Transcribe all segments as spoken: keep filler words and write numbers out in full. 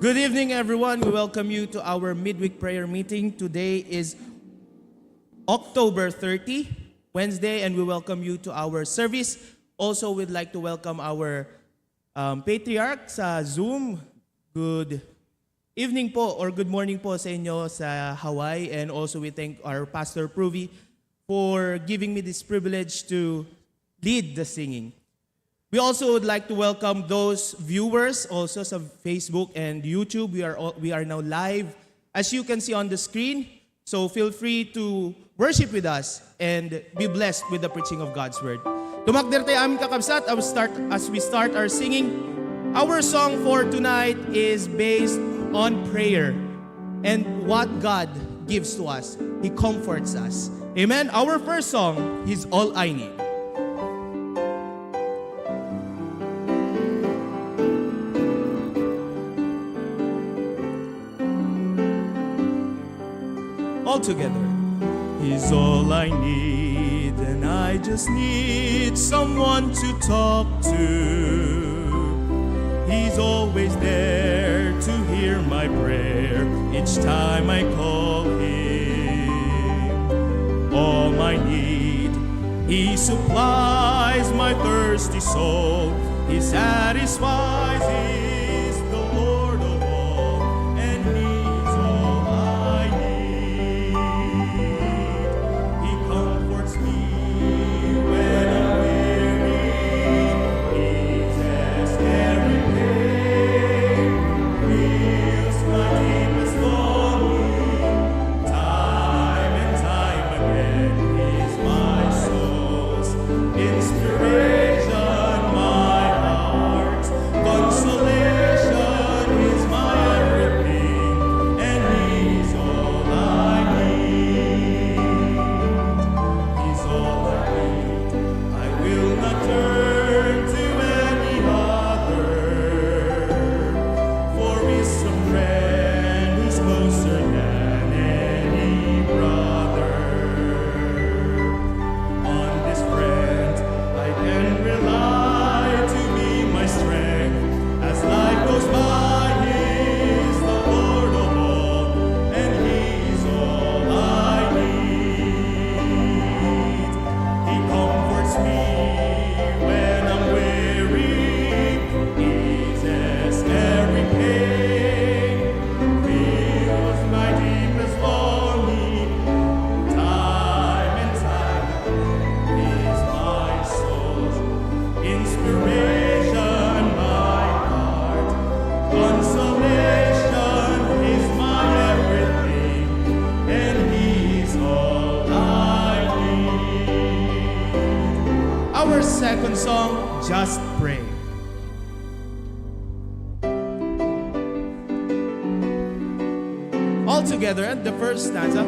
Good evening, everyone. We welcome you to our midweek prayer meeting. Today is October thirty, Wednesday, and we welcome you to our service. Also, we'd like to welcome our, um, patriarch sa Zoom. Good evening po or good morning po sa inyo sa Hawaii. And also, we thank our Pastor Pruvi for giving me this privilege to lead the singing. We also would like to welcome those viewers also sa Facebook and YouTube. We are all, we are now live, as you can see on the screen. So feel free to worship with us and be blessed with the preaching of God's word. Tumakder tayo, amin kakabsat, as we start, as we start our singing. Our song for tonight is based on prayer and what God gives to us. He comforts us. Amen. Our first song, He's All I Need. All together. He's all I need, and I just need someone to talk to. He's always there to hear my prayer each time I call him. All my need, he supplies my thirsty soul. He satisfies, he's the Lord of all, and he's all I need. He comforts me when I'm weary, eases every pain, fills my deepest longing. Time and time again, he's my source, inspiration, my heart, consolation, he's my everything, and he's all I need. He's all I need. I will not turn to any other, for he's a friend who's closer than any brother. On this friend I can rely to be my strength. As life goes by, he's the Lord of all, and he's all I need. He comforts me when I'm weary, eases every pain, fills my deepest longing. Time and time, he's my source, inspiration, my heart, consolation, he's my everything, and he's all I need. Our second song, Just Pray. All together, the first stanza.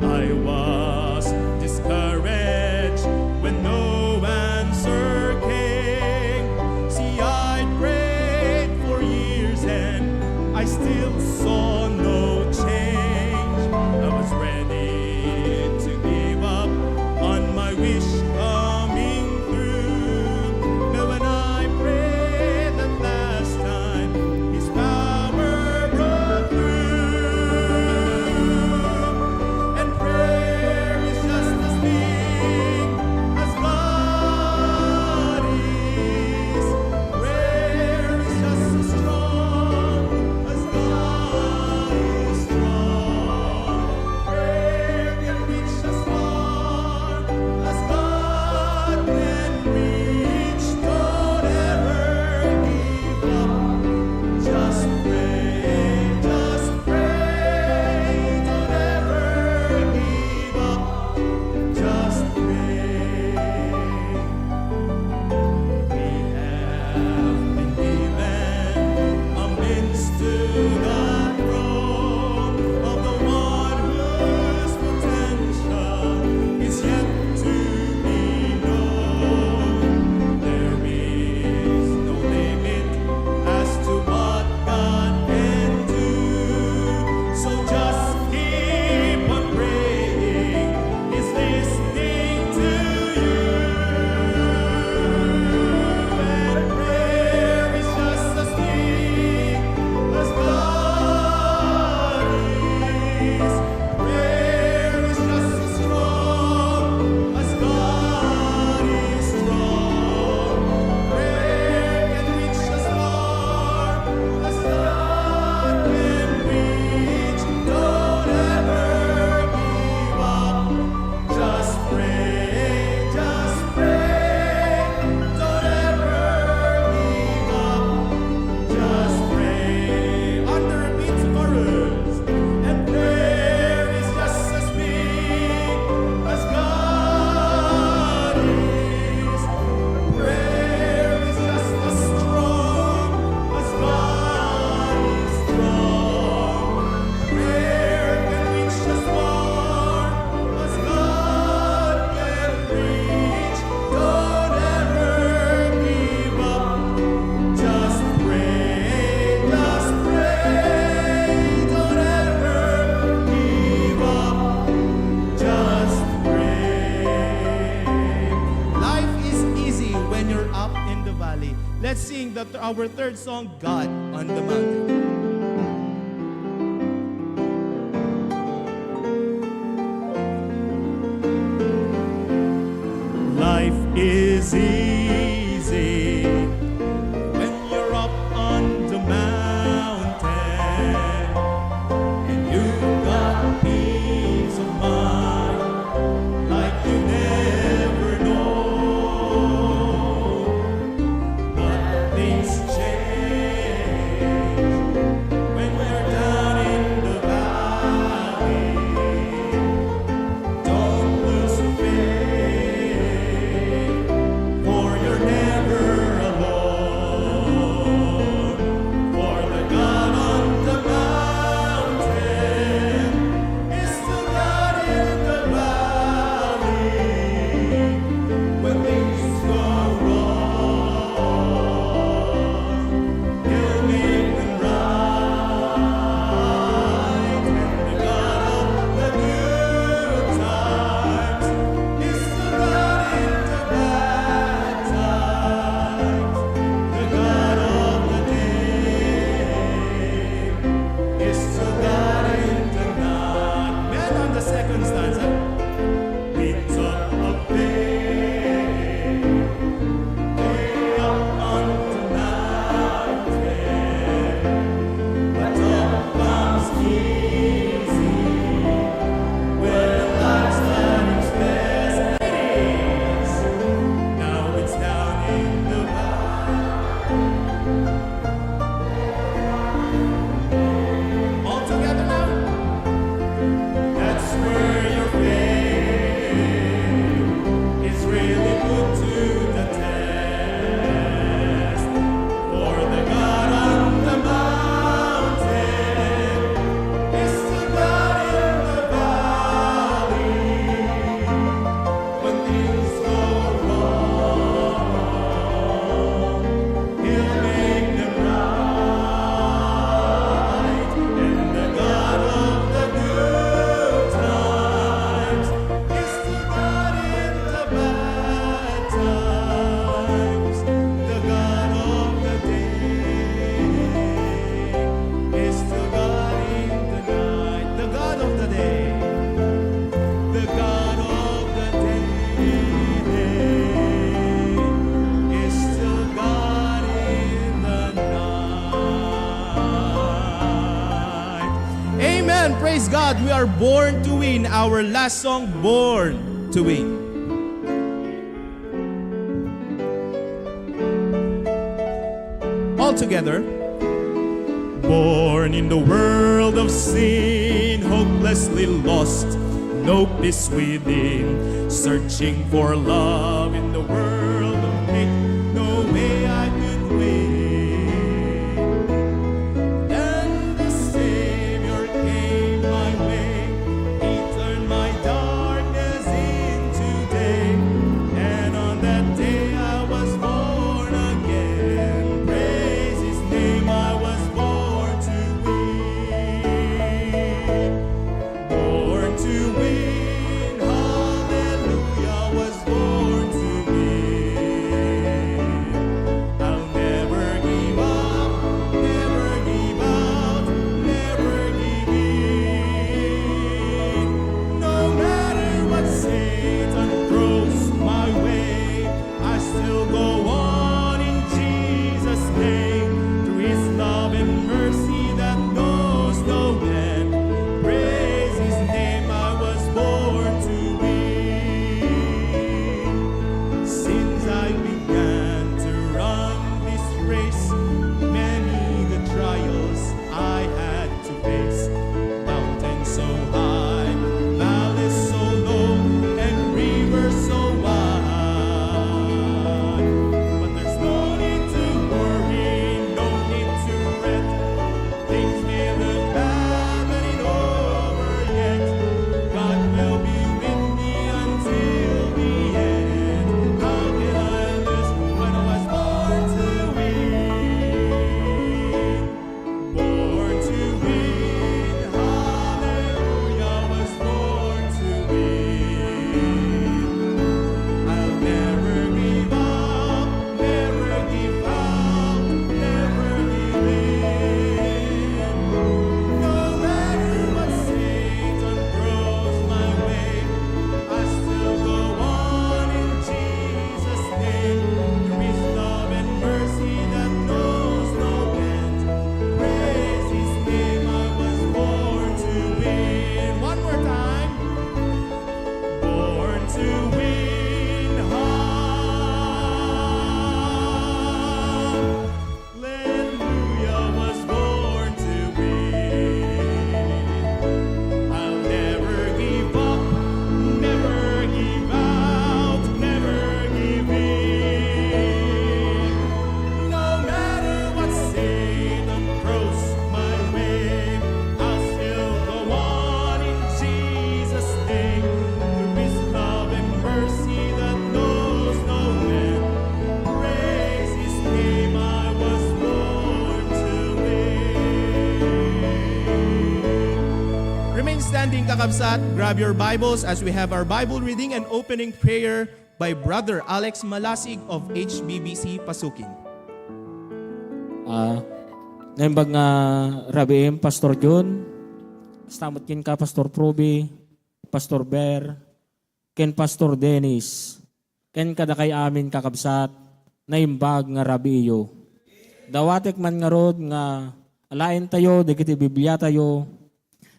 I was discouraged when no answer came. See, I prayed for years and I still saw no change. I was ready to give up on my wish coming through. But when I prayed that last time, his power broke through. And prayer is just as big as God is. Prayer is just as strong as God our third song, God on the Mountain. Life is easy when you're up on the mountain and you've got peace of mind like you never know. But things change when we're down in the valley. Don't lose faith, for you're never alone. For the God on the mountain is the God in the valley. When things go wrong, He'll make them right. And the God of the good times is the God in the bad times. The God of the day is the God in the night. Then on the second stanza, we talk of faith, way up on the mountain, but all comes easy when life's not as best it is. Now it's down in the valley. All together now. That's where your faith is really put to the test. For the God on the mountain is the God in the valley. When things go wrong, He'll make them right. And the God of the good times is the God in the bad times. The God of the day is the God in the night. The God of the day. The God of the day is the God in the night. Amen. Praise God. We are born to win. Our last song, Born to Win. All together. Born in the world of sin, hopelessly lost, no peace within, searching for love in the world of hate, no way I could win. Then the Savior came my way, He turned my darkness into day, and on that day I was born again. Praise His name, I was born to win. Born to win, hallelujah, was born to Standing, kakabsat, grab your Bibles as we have our Bible reading and opening prayer by Brother Alex Malasig of H B B C Pasukin. Ah, naimbag nga rabiim, Pastor Jun. Kasta met kenka, Pastor Proby, Pastor Ber, ken Pastor Dennis, ken kadakay amin, kakabsat, naimbag nga rabiiyo. Dawatek man ngarud nga alaentayo dagiti Bibliatayo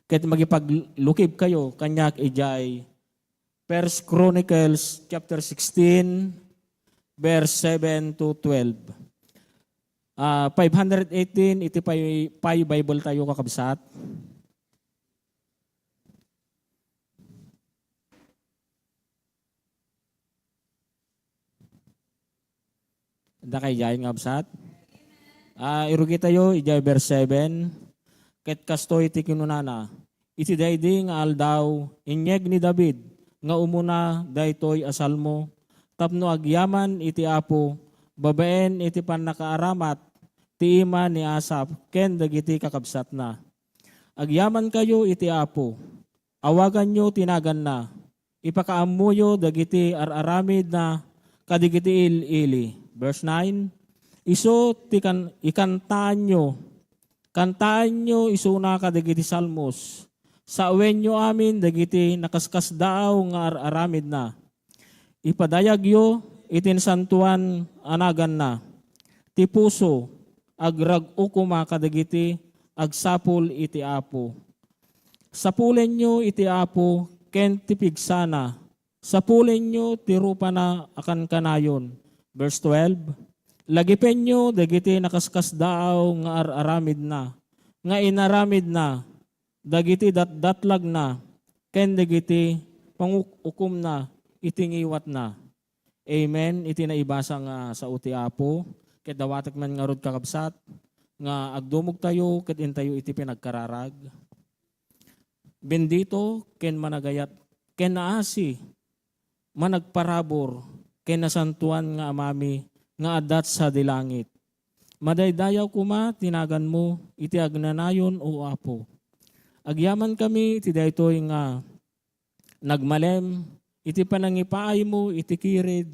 ket makipaglukibkayo kaniak idiay First Chronicles chapter sixteen, verse seven to twelve. Ah, five hundred eighteen iti pay, pay Bible tayo, kakabsat. Dakay diay nga kabsat. Ah, irugitayo idiay verse seven. Ket kastoy ti kinunana, "Iti daydi nga aldaw, inyeg ni David nga umuna daytoy a salmo tapno agyaman iti Apo babaen iti pannakaaramat ti ima ni Asaph ken dagiti kakabsatna. Agyamankayo iti Apo, awaganyo ti naganna, ipakaammoyo dagiti ar-aramidna kadagiti il-ili." Verse nine, "Isu ti kan-, ikantaanyo, kantaanyo isuna kadagiti salmos, sawenyo amin dagiti nakaskasdaaw nga ar-aramidna. Ipadayagyo iti nasantoan a naganna. Ti puso, agrag-o koma kadagiti agsapul iti Apo. Sapulenyo iti Apo ken ti pigsana. Sapulenyo ti rupana a kankanayon." Verse twelve, "Lagipenyo dagiti nakaskasdaaw nga ar-aramidna, nga inaramidna dagiti datdatlagna ken dagiti panguk-ukomna iti ngiwatna." Amen. Iti naibasa nga sao ti Apo, ket dawatek man ngarud, kakabsat, nga agdumogtayo ket intayo iti pinagkararag. Bendito ken managayat ken naasi, managparabur ken nasantoan nga Amami nga adda sadi langit. Madaydayaw koma ti naganmo iti agnanayon, O Apo. Agyamankami iti daytoy nga nagmalem iti panangipaaymo iti kired,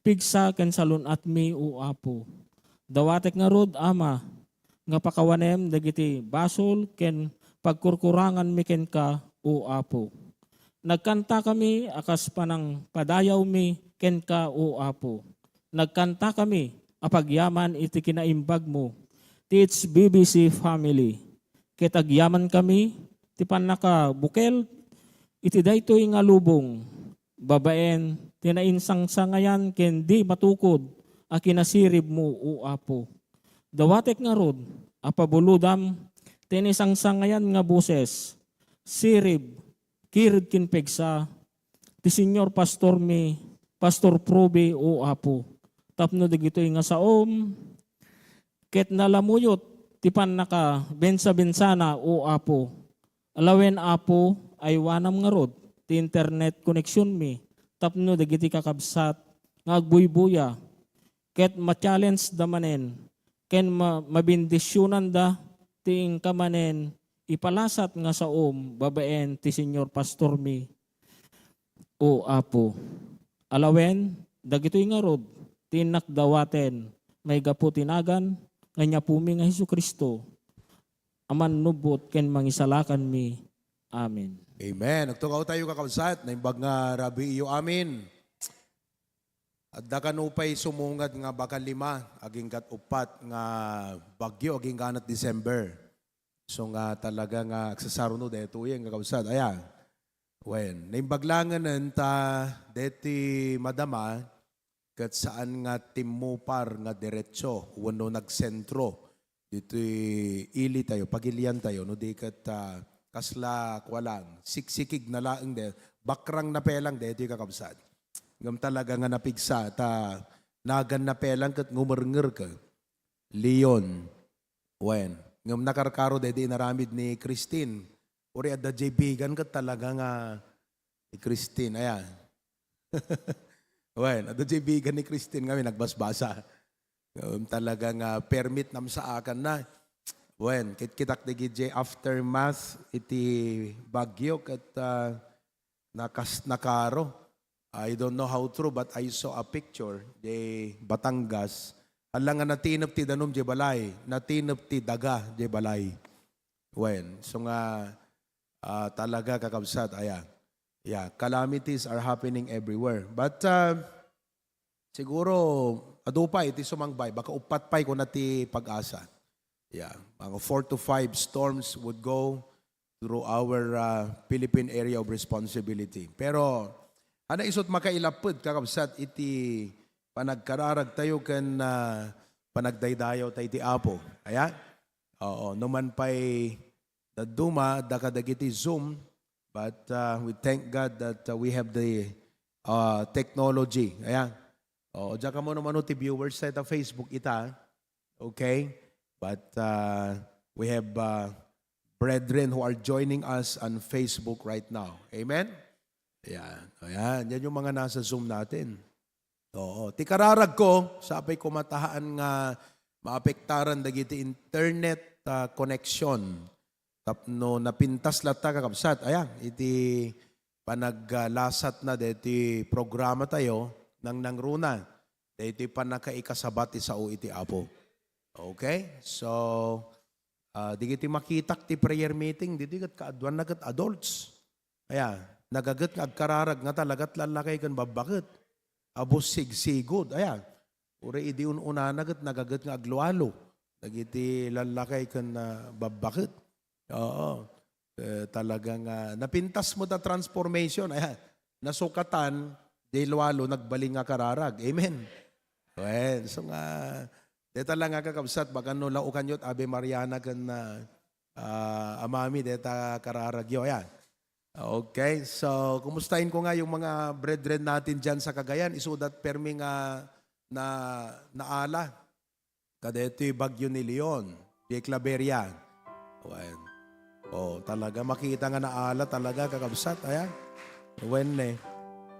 pigsa ken salun-atmi, O Apo. Dawatek ngarud, Ama, nga pakawanem dagiti basol ken pagkurkuranganmi kenka, O Apo. Nagkantakami a kas panangpadayawmi kenka, O Apo. Nagkantakami a pagyaman iti kinaimbagmo ti H B B C family. Ket agyamankami ti pannakabukel iti daytoy nga lubong babaen ti nainsangsangayan ken di matukod a kinasiribmo, O Apo. Dawatek ngarud a pabulodam ti naisangsangayan nga boses, sirib, kired ken pigsa ti Señor Pastormi, Pastor Proby, O Apo, tapno dagitoy nga saom ket nalamuyot ti pannakabensa-bensana, O Apo. Alawen, Apo, aywanam ngarud ti internet connectionmi tapno dagiti kakabsat nga agbuybuya ket ma-challenge da manen ken ma-, mabendisionanda ti inka manen ipalasat nga saom babaen ti Señor Pastormi, O Apo. Alawen, dagitoy ngarud ti innak dawaten maigapu ti nagan nga ni Apomi nga Jesu-Cristo a mannubbot ken mangisalakanmi. Amen. Amen. Agtugaw tayo, kakabsat. Naimbag nga rabii iyo amin. Adda kano pay sumungad nga baka lima, aginggat uppat nga bagyo, agingganat December. So nga talaga nga agsasarno daytoy nga kabsat. Aya, wen, naimbag langen ta deti madama, ket saan nga timmupar nga diretso wenno nagsentro ditoy ili tayo, pagilian tayo, no di ket, ah, kasla kua lang, siksikig na laeng de, bakrang na pelang deti kakabsat. Ngem talaga nga napigsa ta nagan na pelang ket ngumernger ka. Leon. Wen, ngem nakarkaro daydi inaramid ni Christine. Uri adda jay bigan ket talaga nga ni Christine, aya. Wen, adda jay bigan ni Christine nga nagbasbasa. Ngem talaga nga permit namsaakan na. Wen, kitkitak dagiti aftermath iti bagyo ket, ah, nakas-, nakaro. I don't know how true, but I saw a picture di Batangas. Hala nga natinep ti danum di balay, natinep ti daga di balay. Wen, so nga, ah, talaga, kakabsat, aya. Yeah, calamities are happening everywhere. But, ah, siguro, adu pay ti sumangbay, baka uppat pay kuna ti PAGASA. Yeah, mga four to five storms would go through our, ah, Philippine Area of Responsibility. Pero, ania isut' makailapud, kakabsat, iti panagkararagtayo ken, ah, panagdaydayaw tayo iti Apo. Aya? Oo, no man pay dadduma, adda kadagiti Zoom, but, ah, we thank God that, ah, we have the, ah, technology. Aya? Oo, diak ammo no mano ti viewers tayo ita Facebook ita. Okay? But, ah, we have, ah, brethren who are joining us on Facebook right now. Amen? Ayan. Ayan. Yan yung mga nasa Zoom natin. Oo. Ti kararag ko, sapay ko matahaan nga maapektaran dagiti internet, ah, connection. Tapno napintas latta, kakabsat. Ayan, iti panaglasat na deti programa tayo, nang nangruna, deti panakaikasabat ti sao iti Apo. Okay? So, ah, digiti makitak ti prayer meeting, diti ket kaaduanna ket adults. Aya, nagaget nga agkararag nga talagat lallakay ken babbaket. Abu sigsigud. Aya, uray idi un-unana ket nagaget nga aglualo dagiti lallakay ken, ah, babbaket. Oo. Eh, talagang, ah, napintas met a transformation. Aya, nasukatan, di lualo, nagbalin nga kararag. Amen. Well, so nga, deta lang nga kakabsat, bagan no laukanyo, Ave Mariana ken, ah, ah, Amami, deta kararagyo. Ayan. Okay, so kumustahin ko nga yung mga brethren natin dyan sa Cagayan. Isudat permi nga na, naala. Kadetoy bagyo ni Leon, di Claveria. Wen. Oh, talaga makita nga naala talaga, kakabsat, ayan. Wen ne.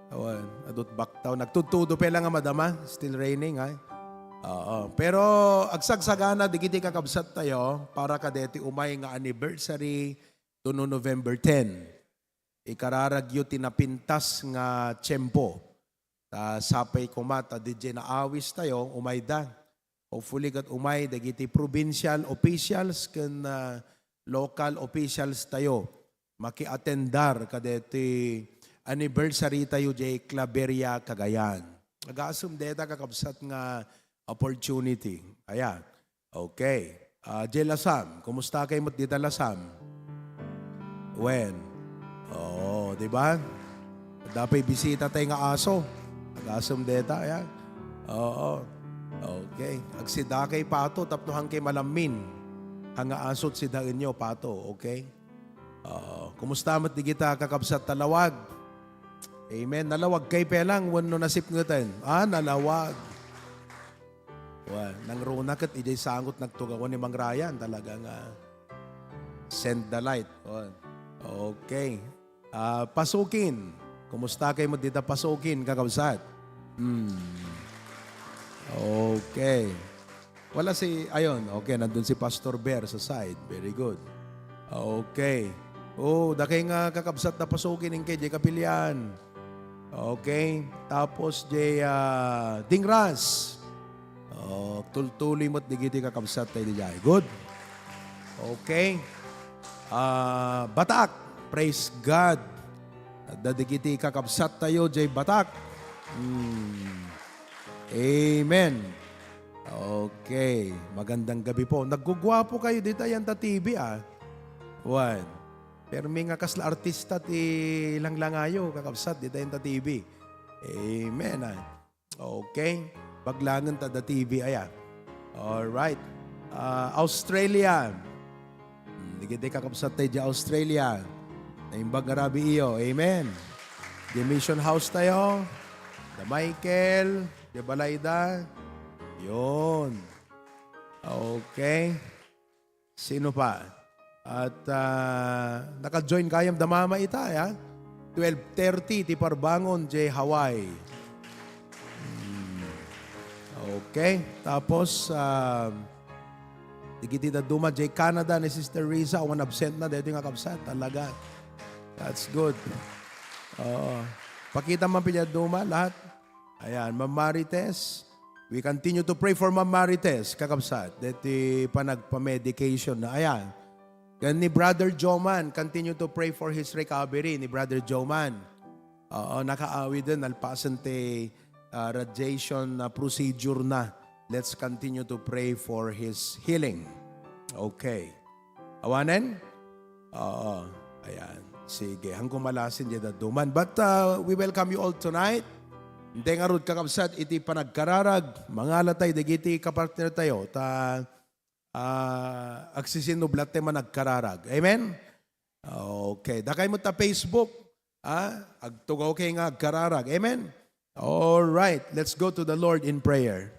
Wen, adut baktaw. Nagtudtudo pa lang nga madama. Still raining, ay. Oo. Pero agsagsagana, digiti kakabsat tayo, para kadeti umay nga anniversary, to no November ten. Ikararagyo ti napintas nga tiempo. Ta sapay koma ta didiay naawis tayo, umayda. Hopefully, ket umay dagiti provincial officials ken, ah, local officials tayo makiatendar kadeti anniversary tayo diay Claveria, Cagayan. Agasem deta kakabsat nga opportunity. Aya. Okay. Ah, Jay Lasam, kumusta kay met dita Lasam? Wen. Oo, di ba? Dapat bisita tayo nga aso. Agasem deta, ya. Oo. Okay. Agsida kay Pato, tapno han kay malammin. Hanga asot sidaenyo, Pato. Okay? Oo. Kumusta met digita kakabsat talawag? Amen. Nalawag kay pelang wenno nasipngeten? Ah, nalawag. Wa, nangruna ket idiay sangot nagtugawan ni Mang Ryan, talaga nga send the light. Wa. Okay. Ah, Pasukin. Kumusta kay met dita Pasukin, kakabsat? Hmm. Okay. Wala si, ayun, okay, nandun si Pastor Bear sa side. Very good. Okay. Oh, dakay nga kakabsat na Pasukin, inkay, di kapilian. Okay. Tapos, di, ah, Dingras. Oh, tultuloy mo't digiti kakabsat tayo di jay. Good. Okay. Ah, Batak. Praise God. Adda digiti kakabsat tayo, jay Batak. Hmm. Amen. Okay. Magandang gabi po. Naggugwapo kayo dita yan ta T V, ah. One. Permi nga kasla artista ti langlangayo, kakabsat, dita yan ta T V. Amen, ah. Okay. Baglangen ta da T V, aya. All right. Ah, Australia. Hmm, digiti kakabsat tayo di Australia. Naimbag nga rabii iyo. Amen. Di Mission House tayo. Da Michael. Di Balayda. Yun. Okay. Sino pa? At, ah, naka-join kayam da Mama ita, ya? Twelve thirty ti parbangon, jay Hawaii. Hmm. Okay. Tapos, ah, Dagiti dadduma, jay Canada ni Sister Risa, awan absent na, daytoy nga kabsat, talaga. That's good. Oo. Pakita man pay dadduma, lahat. Ayan, Ma'am Marites. We continue to pray for Ma'am Marites, kakabsat. Deti panagpa-medication na. Ayan. Ken ni Brother Joman, continue to pray for his recovery ni Brother Joman. Oo, nakaawid din, nalpasen ti, ah, radiation na procedure na. Let's continue to pray for his healing. Okay. Awanen? Oo. Ayan. Sige, hangko malasin diay dadduma. But, uh, we welcome you all tonight. Intay ngarud, kakabsat, iti panagkararag, mangala tayo dagiti kapartner tayo, ta, ah, agsisinublat tayo man agkararag. Amen? Okay. Dakay mo ta Facebook, ah, agtugaw kayo nga agkararag. Amen? All right. Let's go to the Lord in prayer.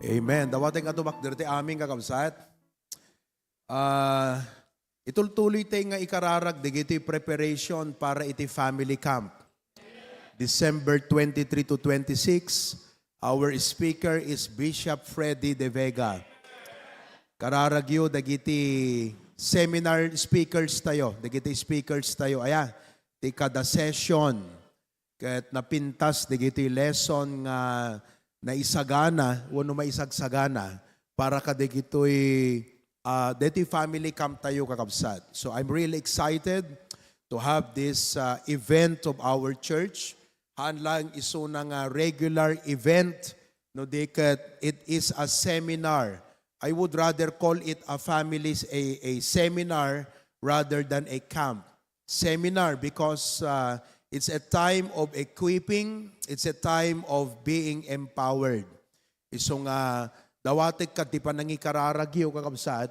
Amen. Dawatek nga tumakder ti amin, kakabsat. Ah, itultuloy tay nga ikararag dagiti preparation para iti family camp. December twenty-three to twenty-six, our speaker is Bishop Freddy De Vega. Kararagyo dagiti seminar speakers tayo, dagiti speakers tayo. Aya, ti kada session. Ket napintas dagiti lesson nga naisagana wenno maisagsagana para kadagitoy, ah, deti family camp tayo, kakabsat. So I'm really excited to have this, ah, event of our church. Haan lang isuna nga regular event, no, di ket it is a seminar. I would rather call it a families, a, a seminar rather than a camp. Seminar because, uh, it's a time of equipping, it's a time of being empowered. Isu nga dawatek ket ti panangikararagyo, kakabsat,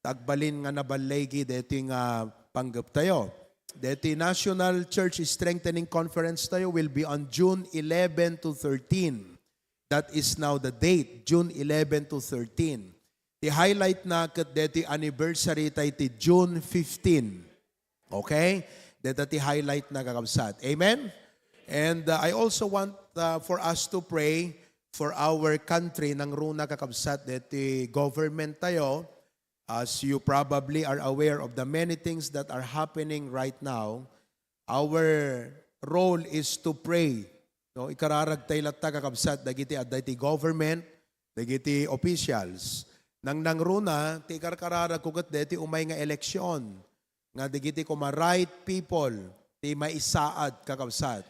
ta agbalin nga naballigi deti nga panggep tayo. Deti National Church Strengthening Conference tayo will be on June eleven to thirteen. That is now the date, June eleven to thirteen. Ti highlight na ket deti anniversary tay ti June fifteen. Okay? Deta ti highlight na, kakabsat. Amen? And, uh, I also want, uh, for us to pray for our country, nangruna, kakabsat, deti government tayo. As you probably are aware of the many things that are happening right now, our role is to pray. No, ikararag tay latta, kakabsat, dagiti adda iti government, dagiti officials. Nangnangruna, ti ikarkararag ko ket deti umay nga eleksyon, nga dagiti koma right people ti maisaad, kakabsat.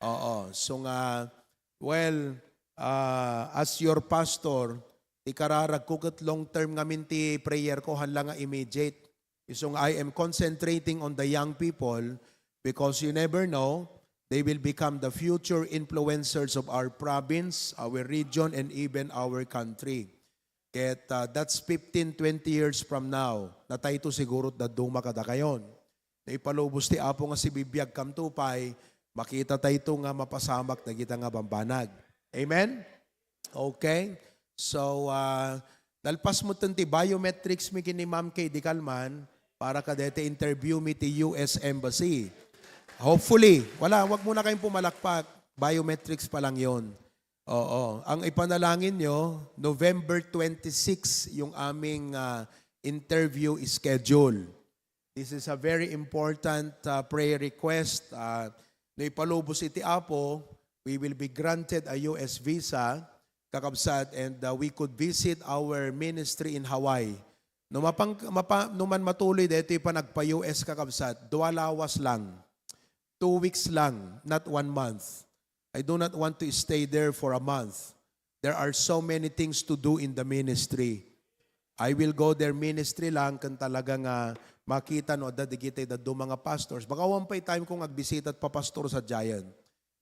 Oo. So nga, well, ah, as your pastor, ikararag ko ket long term ngamin ti prayer ko, haan lang nga immediate. Isu nga I am concentrating on the young people because you never know, they will become the future influencers of our province, our region, and even our country. Ket, ah, that's fifteen, twenty years from now. Natayto siguro dadduma kadakayon. Naipalubos ti Apo nga sibibiag kamto pay, makita tayto nga mapasamak dagita nga bambanag. Amen? Okay. So, ah, nalpas metten ti biometrics mi ken ni Ma'am Kay Dicalman para kadeti interview mi ti U S Embassy. Hopefully, wala, wag muna kayong pumalakpak. Biometrics pa lang yon. Oo. Ang ipanalangin nyo, November twenty-six yung aming, ah, interview schedule. This is a very important, uh, prayer request. Uh, no ipalubos iti Apo, we will be granted a U S visa, kakabsat, and, uh, we could visit our ministry in Hawaii. No mapang-, mapa-, no man matuloy daytoy panagpa-U S, kakabsat, dua lawas lang. Two weeks lang, not one month. I do not want to stay there for a month. There are so many things to do in the ministry. I will go there ministry lang ken talaga nga makita no adda dagiti dadduma nga pastors. Baka awan pay time ko nga agbisita ti papastor sadiayen.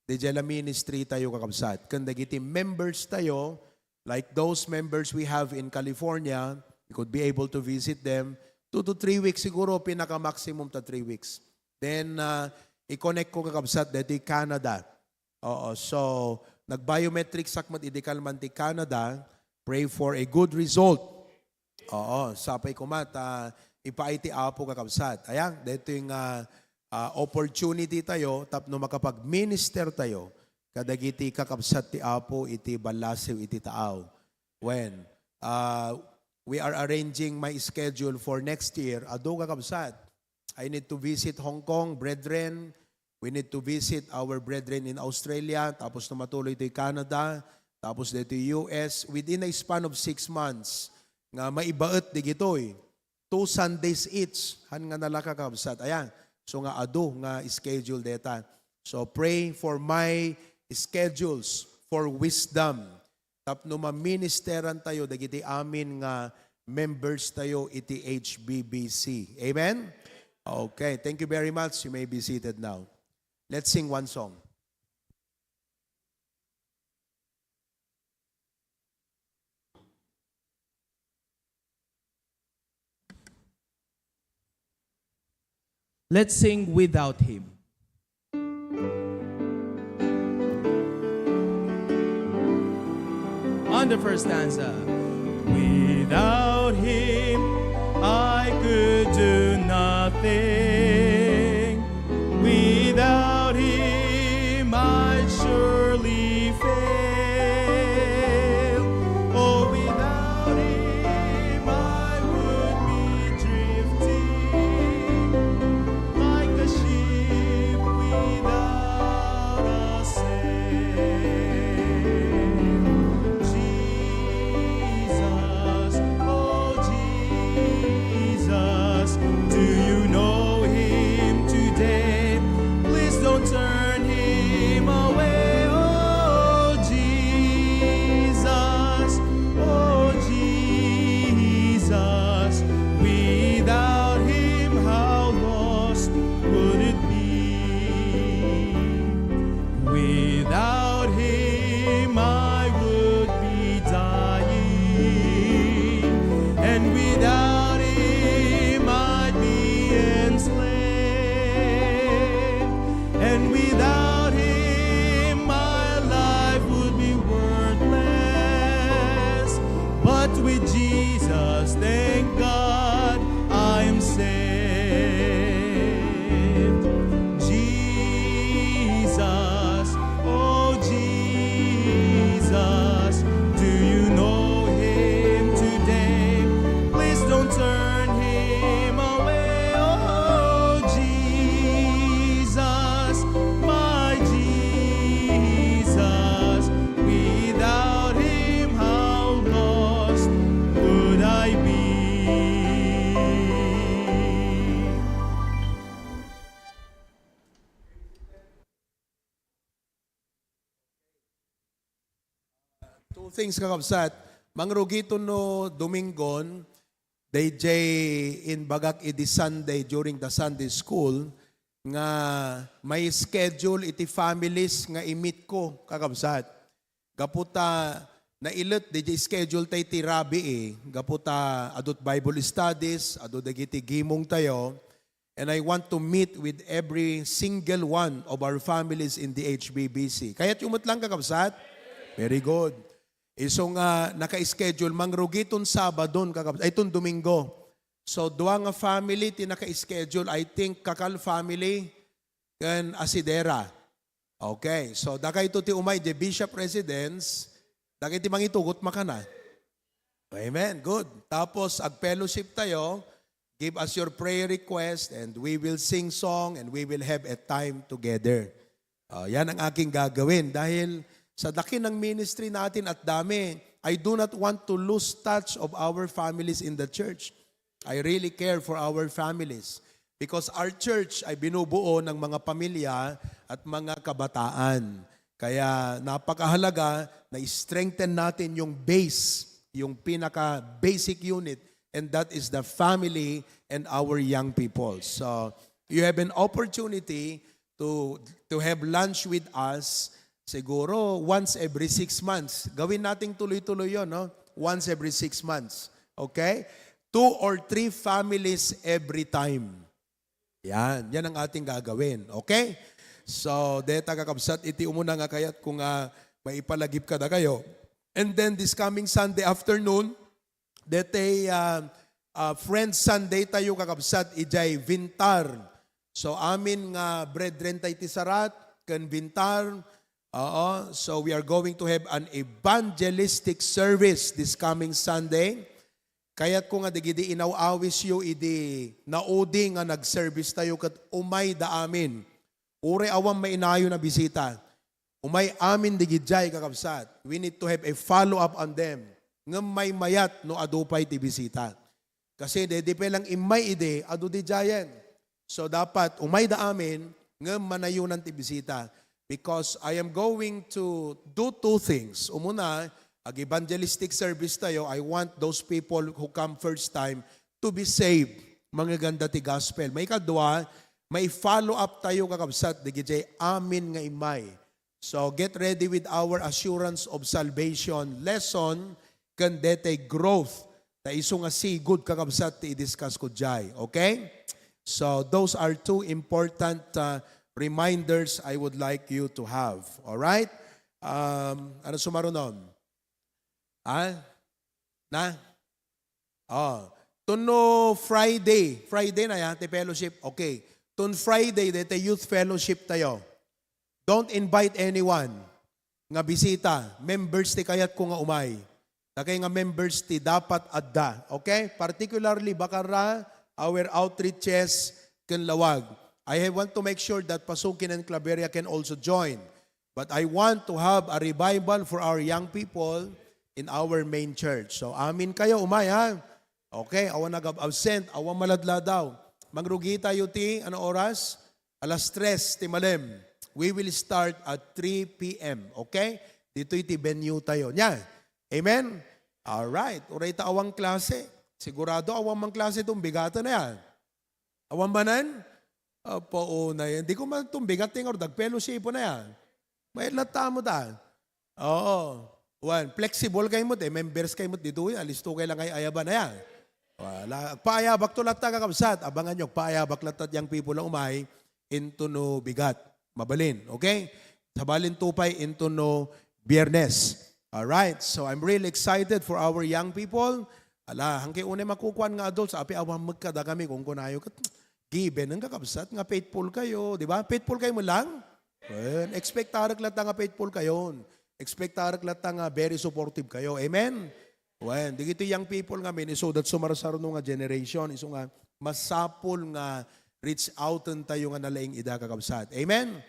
Diay la ministry tayo, kakabsat. Ken dagiti members tayo, like those members we have in California, we could be able to visit them two to three weeks siguro, pinaka-maximum ta three weeks. Then, ah, i-connect ko, kakabsat, daytoy Canada. Oo, so, nag-biometrics ak met idi kalman ti Canada, pray for a good result. Oo, sapay koma ta ipaay ti Apo, kakabsat. Ayan, daytoy nga, ah, opportunity tayo tapno makapag-minister tayo kadagiti kakabsat ti Apo iti ballasiw iti taaw. When, ah, we are arranging my schedule for next year, adu, kakabsat. I need to visit Hong Kong, brethren. We need to visit our brethren in Australia. Tapos no matuloy toy Canada. Tapos daytoy U S. Within a span of six months, nga maibaet digitoy. Two Sundays each. Han nga nalaka, kabsat. Ayan. So nga adu nga schedule deta. So pray for my schedules for wisdom. Tapno maministeran tayo dagiti amin nga members tayo iti H B B C. Amen? Okay, thank you very much. You may be seated now. Let's sing one song. Let's sing Without Him. The first stanza. Without him, I could do nothing. Without him, I'd surely fail. Oh, without him, I would be drifting like a ship without a sail. Jesus, oh Jesus, do you know him today? Please don't turn him away. Oh Jesus, oh Jesus, without him, how lost would it be? Without him, I would be dying, and without him, I'd be enslaved, and without him, my life would be worthless. But with Jesus, thank God, I am saved. Jesus, oh Jesus, do you know him today? Please don't turn him away. Oh Jesus, my Jesus, without him, how lost would I be? Two things, kakabsat. Mangrugiton no Domingon, dayjay imbagak idi Sunday during the Sunday school, nga may schedule iti families nga i-meet ko, kakabsat. Gapu ta nailet dayjay schedule tay ti rabii, gapu ta adut Bible studies, adu dagiti gimong tayo, and I want to meet with every single one of our families in the H B B C. Kayatyo met lang, kakabsat? Very good. Isu nga naka-schedule, mangrugiton Sabadon, kakabsat, ay, iton Domingo. So, dua nga family ti naka-schedule. I think Kakal family ken Asidera. Okay, so dagayto ti umay di Bishop Residence, dagiti mangitugot makana. Amen. Good. Tapos, ag-fellowship tayo. Give us your prayer request and we will sing song and we will have a time together. Ah, yan ang aking gagawin dahil sa laki ng ministry natin at dami, I do not want to lose touch of our families in the church. I really care for our families because our church ay binubuo ng mga pamilya at mga kabataan. Kaya napakahalaga na i-strengthen natin yung base, yung pinaka-basic unit, and that is the family and our young people. So, you have an opportunity to to have lunch with us siguro once every six months. Gawin nating tuloy-tuloy yon, no? Once every six months. Okay? Two or three families every time. Yan. Yan ang ating gagawin. Okay? So, deta, kakabsat, iti umuna nga kayat ko nga maipalagip kadakayo. And then this coming Sunday afternoon, detay, ah, ah, Friends Sunday tayo, kakabsat, idiay Vintar. So, amin nga brethren tay ti Sarat ken Vintar. Oo. So, we are going to have an evangelistic service this coming Sunday. Kayat ko nga dagidi inaw-awisyo idi naudi nga nag-service tayo ket umayda amin. Uray awan mainayon a bisita, umay amin digidiay, kakabsat. We need to have a follow-up on them. Ngem maymayat no adu pay ti bisita. Kasi daydi pay lang immay idi, adu didiayen. So, dapat umayda amin, ngem manayonan ti bisita. Because I am going to do two things. Umuna, ag-evangelistic service tayo, I want those people who come first time to be saved. Mangeganda ti gospel. Maikadua, may follow up tayo, kakabsat, digidiay amin nga immay. So, get ready with our assurance of salvation lesson ken detay growth ta isu nga sigud, kakabsat, ti i-discuss ko diay. Okay? So, those are two important, uh, reminders I would like you to have. All right? Um, ano sumarunon? Ha? Na? Oh. Tun no Friday. Friday na ya, ti fellowship. Okay. Tun Friday, dayta youth fellowship tayo. Don't invite anyone nga bisita. Members ti kayatko nga umay. Dakay nga members ti dapat adda. Okay? Particularly, Bacarra, our outreaches, ken Laoag. I want to make sure that Pasukin and Claveria can also join. But I want to have a revival for our young people in our main church. So, amin kayo, umay, ha? Okay, awan nag-absent, awan maladladaw. Mangrugi tayo ti, ano oras? Alas tres ti malem. We will start at three p.m., okay? Ditoy ti venue tayo. Nya? Amen? Alright. Uray ta awan klase. Sigurado awan man klase, tumbigatan na yan. Awan manen? Apo, una yan. Di ko man tumbigat, tingaw, dagpelo sipo na yan. May latta mo ta. Oo. Wen, flexible kayo mo, eh. Members kayo mo, dito yan. Alisto kayo lang ay ayaban na yan. Wala. Agpaayabak to latta, kakabsat. Abangan nyo, agpaayabak latta young people na umay into no bigat. Mabalin. Okay? Sabalin tupay into no Biyernes. Alright. So, I'm really excited for our young people. Ala, hangke unay makukuan nga adults, api awan magkada kami kung kunayo ket given ang kakabsat nga faithful kayo, di ba? Faithful kayo mo lang? Well, expectarek latta nga faithful kayo. Expectarek latta nga very supportive kayo. Amen? Well, di ito young people nga min, isu that sumarsarno nga generation, isu nga masapul nga reach out tayo nga nalaing ida kakabsat. Amen?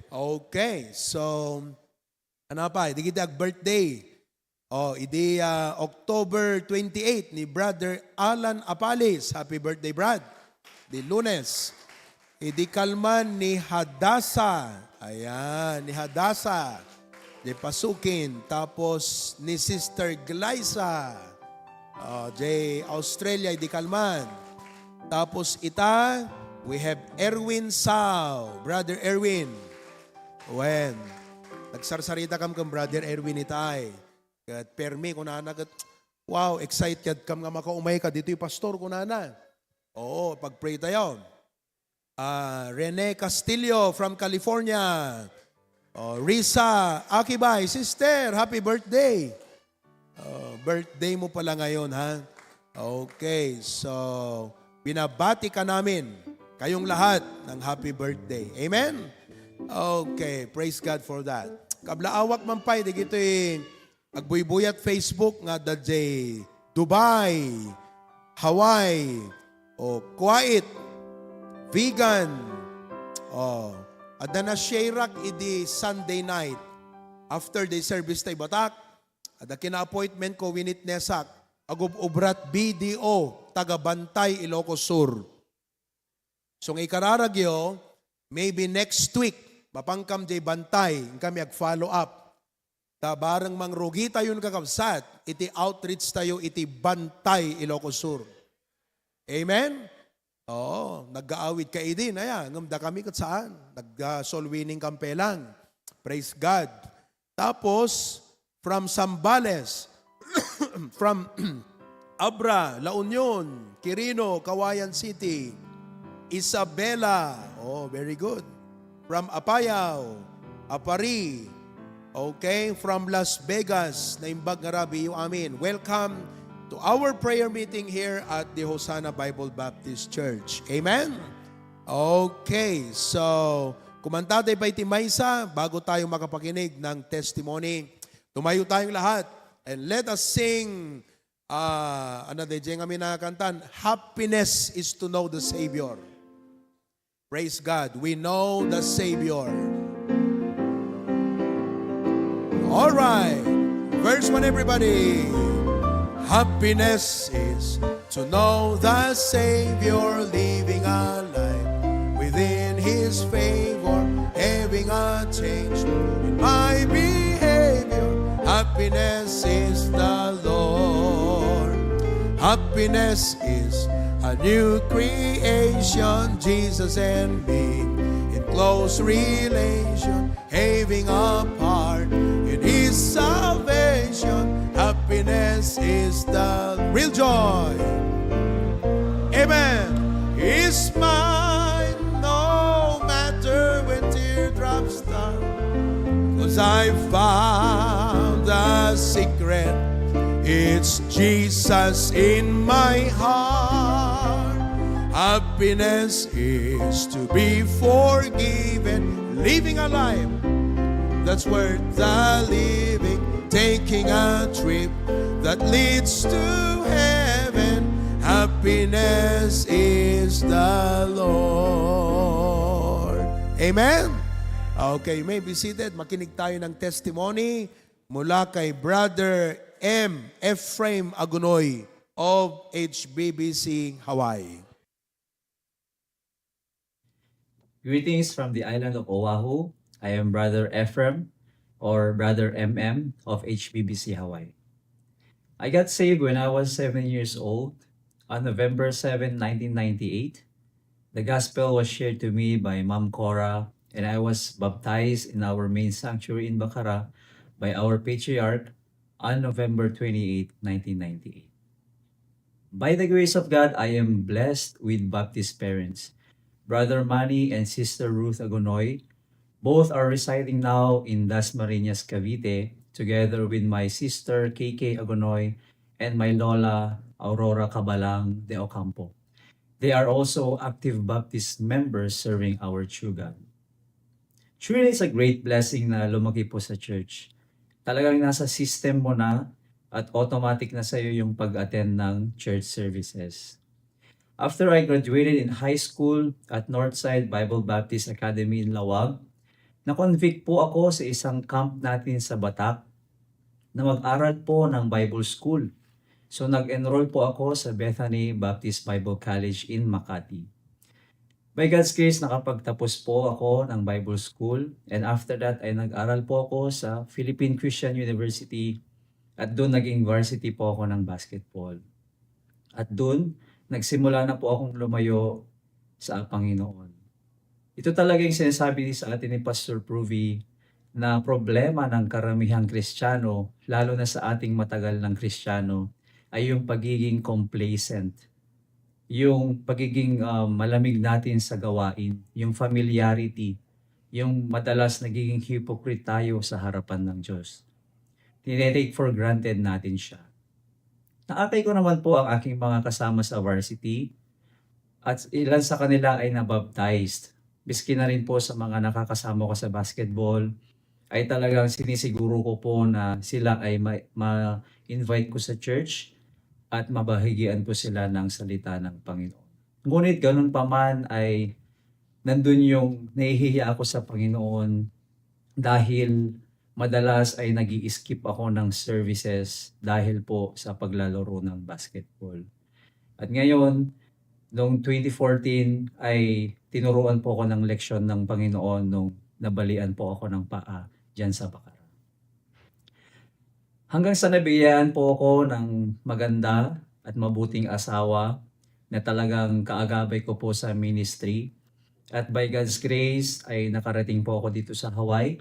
Okay, so, ano pa? Di kita birthday. Oh, idi, ah, October twenty-eight ni Brother Alan Apalis. Happy birthday, Brad. Di Lunes. Idi kalman ni Hadasa. Ayan, ni Hadasa. Di Pasukin. Tapos ni Sister Glyza. Oh, di Australia, idi kalman. Tapos ita, we have Erwin Sao. Brother Erwin. Wen, nagsarsarita kam ken Brother Erwin itay. Ket permi, kunana ket, "Wow, excited kam nga makaumay ka ditoy, Pastor," kunana. Oo, pag-pray tayo. Ah, Rene Castillo from California. Oh, Risa Akibay, "Sister, happy birthday." Oh, birthday mo pala ngayon, ha? Okay, so, binabati ka namin, kayong lahat, ng happy birthday. Amen? Okay, praise God for that. Kablaawak man pay, di kito'y agbuybuyat Facebook nga da jay Dubai, Hawaii, o Kuwait, vegan. Oh, adda na sharak idi Sunday night. After the service tay Batak, adda kina-appointment ko, winitnessak, agub-ubrat B D O, taga Bantay, Ilocos Sur. So, nga ikararagyo, maybe next week, mapankam jay Bantay, kami ag-follow up. Ta bareng mangrugi tayon kakabsat, iti outreach tayo iti Bantay, Ilocos Sur. Amen? Oo, naggaawid ka idi, naya, ngem dakami ket saan. Nagga-soul winning kam pay lang. Praise God. Tapos, from Zambales, from Abra, La Union, Quirino, Cauayan City, Isabela. Oh, very good. From Apayao, Aparri. Okay, from Las Vegas, Naimbag nga Rabi, you amin. Welcome to our prayer meeting here at the Hosanna Bible Baptist Church. Amen? Okay, so, kumanta tayo pa iti maysa bago tayo makapakinig ng testimony. Tumayo tayong lahat and let us sing, ah, ano, D J, nga minakantan, "Happiness is to know the Savior." Praise God. We know the Savior. All right. Verse one, everybody. Happiness is to know the Savior, living a life within His favor, having a change in my behavior. Happiness is the Lord. Happiness is a new creation, Jesus and me in close relation, having a part in His salvation. Happiness is the real joy. Amen. Is mine no matter when teardrops start. 'Cause I found the secret Jesus in my heart. Happiness is to be forgiven. Living a life that's worth the living. Taking a trip that leads to heaven. Happiness is the Lord. Amen? Okay, you may be seated. Makinig tayo ng testimony mula kay Brother M. Ephraim Agunoy of H B B C Hawaii. Greetings from the island of Oahu. I am Brother Ephraim, or Brother M M, of H B B C Hawaii. I got saved when I was seven years old. On November seventh, nineteen ninety-eight, the gospel was shared to me by Ma'am Cora, and I was baptized in our main sanctuary in Bacara by our patriarch on November twenty-eighth, nineteen ninety-eight. By the grace of God, I am blessed with Baptist parents. Brother Manny and Sister Ruth Agunoy, both are residing now in Dasmariñas, Cavite, together with my sister K K Agunoy and my lola Aurora Cabalang de Ocampo. They are also active Baptist members serving our true God. Truly, it's a great blessing na lumaki po sa church. Talagang nasa system mo na at automatic na sa'yo yung pag-attend ng church services. After I graduated in high school at Northside Bible Baptist Academy in Laoag, na-convict po ako sa isang camp natin sa Batak na mag-aral po ng Bible School. So nag-enroll po ako sa Bethany Baptist Bible College in Makati. By God's grace, nakapagtapos po ako ng Bible School, and after that ay nag-aral po ako sa Philippine Christian University at doon naging varsity po ako ng basketball. At doon, nagsimula na po akong lumayo sa Panginoon. Ito talaga yung sinasabi sa atin ni Pastor Pruvi na problema ng karamihang Kristiyano, lalo na sa ating matagal ng Kristiyano, ay yung pagiging complacent, yung pagiging ah, malamig natin sa gawain, yung familiarity, yung madalas nagiging hypocrite tayo sa harapan ng Diyos. Tinetake for granted natin siya. Naakay ko naman po ang aking mga kasama sa varsity at ilan sa kanila ay nabaptized. Miski na rin po sa mga nakakasama ko sa basketball, ay talagang sinisiguro ko po na sila ay ma-, ma-invite ko sa church at mabahagian ko sila ng salita ng Panginoon. Ngunit ganun pa man ay nandun yung nahihiya ako sa Panginoon dahil madalas ay nag skip ako ng services dahil po sa paglalaro ng basketball. At ngayon, noong twenty fourteen ay tinuruan po ako ng leksyon ng Panginoon nung nabalian po ako ng paa diyan sa Bacara. Hanggang sa nabiyayaan po ako ng maganda at mabuting asawa na talagang kaagabay ko po sa ministry. At by God's grace ay nakarating po ako dito sa Hawaii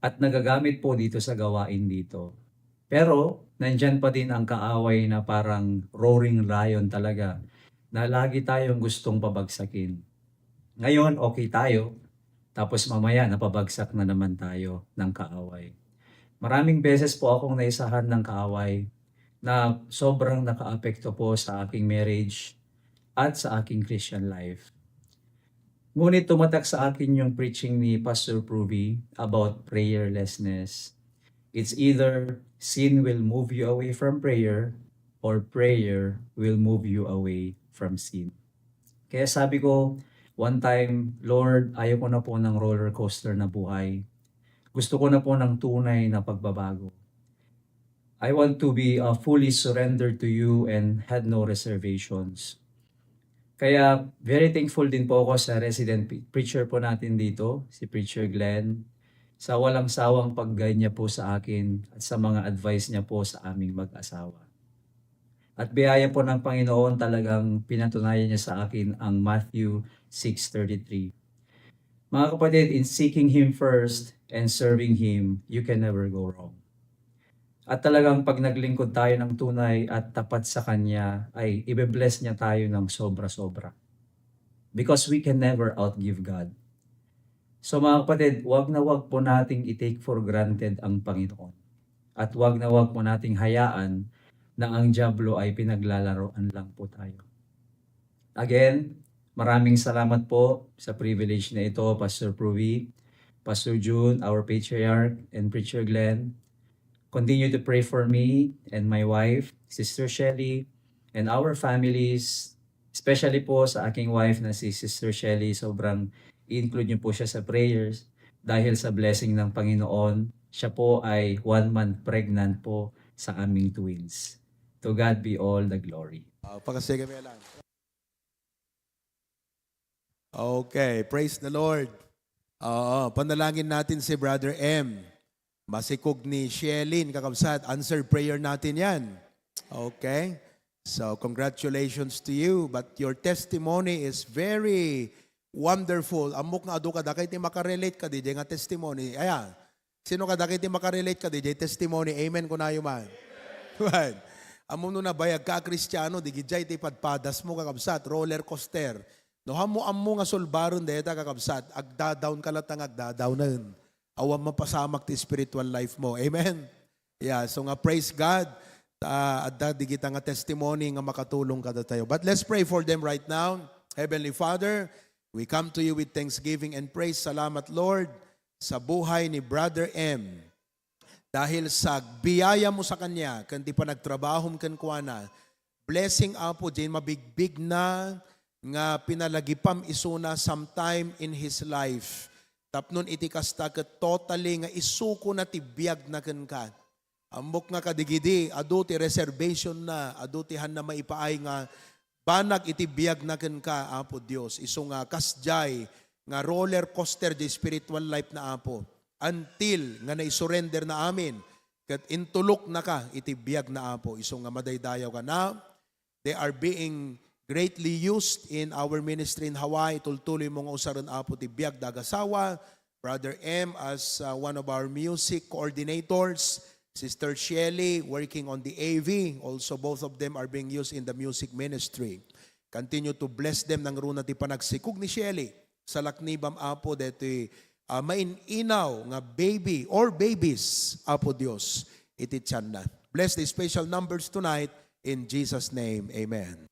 at nagagamit po dito sa gawain dito. Pero nandyan pa din ang kaaway na parang roaring lion talaga na lagi tayong gustong pabagsakin. Ngayon, okay tayo, tapos mamaya napabagsak na naman tayo ng kaaway. Maraming beses po akong naisahan ng kaaway na sobrang nakaapekto po sa aking marriage at sa aking Christian life. Ngunit tumatak sa akin yung preaching ni Pastor Pruvi about prayerlessness. It's either sin will move you away from prayer or prayer will move you away from sin. Kaya sabi ko, one time, "Lord, ayoko na po ng roller coaster na buhay. Gusto ko na po ng tunay na pagbabago. I want to be uh, fully surrendered to you and had no reservations." Kaya very thankful din po ako sa resident pe-, preacher po natin dito, si Preacher Glenn, sa walang sawang pag-guide niya po sa akin at sa mga advice niya po sa aming mag-asawa. At biyaya po ng Panginoon, talagang pinatunayan niya sa akin ang Matthew six thirty-three. Mga kapatid, in seeking Him first and serving Him, you can never go wrong. At talagang pag naglingkod tayo ng tunay at tapat sa Kanya, ay ibe-bless niya tayo ng sobra-sobra. Because we can never outgive God. So mga kapatid, wag na wag po nating i-take for granted ang Panginoon. At wag na wag po nating hayaan na ang Diablo ay pinaglalaroan lang po tayo. Again, maraming salamat po sa privilege na ito, Pastor Pruvi, Pastor June, our patriarch, and Preacher Glenn. Continue to pray for me and my wife, Sister Shelly, and our families, especially po sa aking wife na si Sister Shelly. Sobrang i-include niyo po siya sa prayers dahil sa blessing ng Panginoon. Siya po ay one month pregnant po sa aming twins. To God be all the glory. Ah, pakasige mo lang. Okay, praise the Lord. Oo, panalangin natin si Brother M. Masikog ni Shelin, kakabsat. Answered prayer natin yan. Okay? So, congratulations to you. But your testimony is very wonderful. Ammok nga adu kadagiti makarelate kadi nga testimony. Aya, sino kadagiti makarelate kadi testimony? Amen kunayo man. Right. Ammo no nabayag ka a Kristiano, di gid jay ti padpadas mo, kakabsat, roller coaster. No ammo-ammo nga sulbaren dayta, kakabsat, agdadawn ka latta nga agdadawnen. Awan mapasamak ti spiritual life mo. Amen? Yeah, so nga, praise God. Ta, adda digita nga testimony nga makatulong kadatayo. But let's pray for them right now. Heavenly Father, we come to you with thanksgiving and praise. Salamat, Lord, sa buhay ni Brother M. Dahil sa biyaya mo sa kanya, ken ti panagtrabahom kenkuana, blessing, Apo, diay mabigbig na nga pinalagipam isuna sometime in his life. Tapnon iti kasta ket totally nga isuko na ti biag na kenka. Ammok nga kadigidi, adu ti reservation na, adu ti hanna maipaay nga banag iti biag na kenka, Apo Dios. Isu nga kasdiay nga roller coaster di spiritual life na, Apo. Until nga naisurrender na amin, ket intulok na ka iti biag na, Apo. Isu nga madaydayaw ka na, they are being greatly used in our ministry in Hawaii. Tultuloy mo nga usaren, Apo, ti biag da agasawa. Brother M as, uh, one of our music coordinators. Sister Shelly working on the A V. Also, both of them are being used in the music ministry. Continue to bless them. Nangruna ti panagsikog ni Shelly. Salaknibam, Apo, deti, uh, main-inaw nga baby or babies, Apo Dios, iti tianna. Bless the special numbers tonight. In Jesus' name, amen.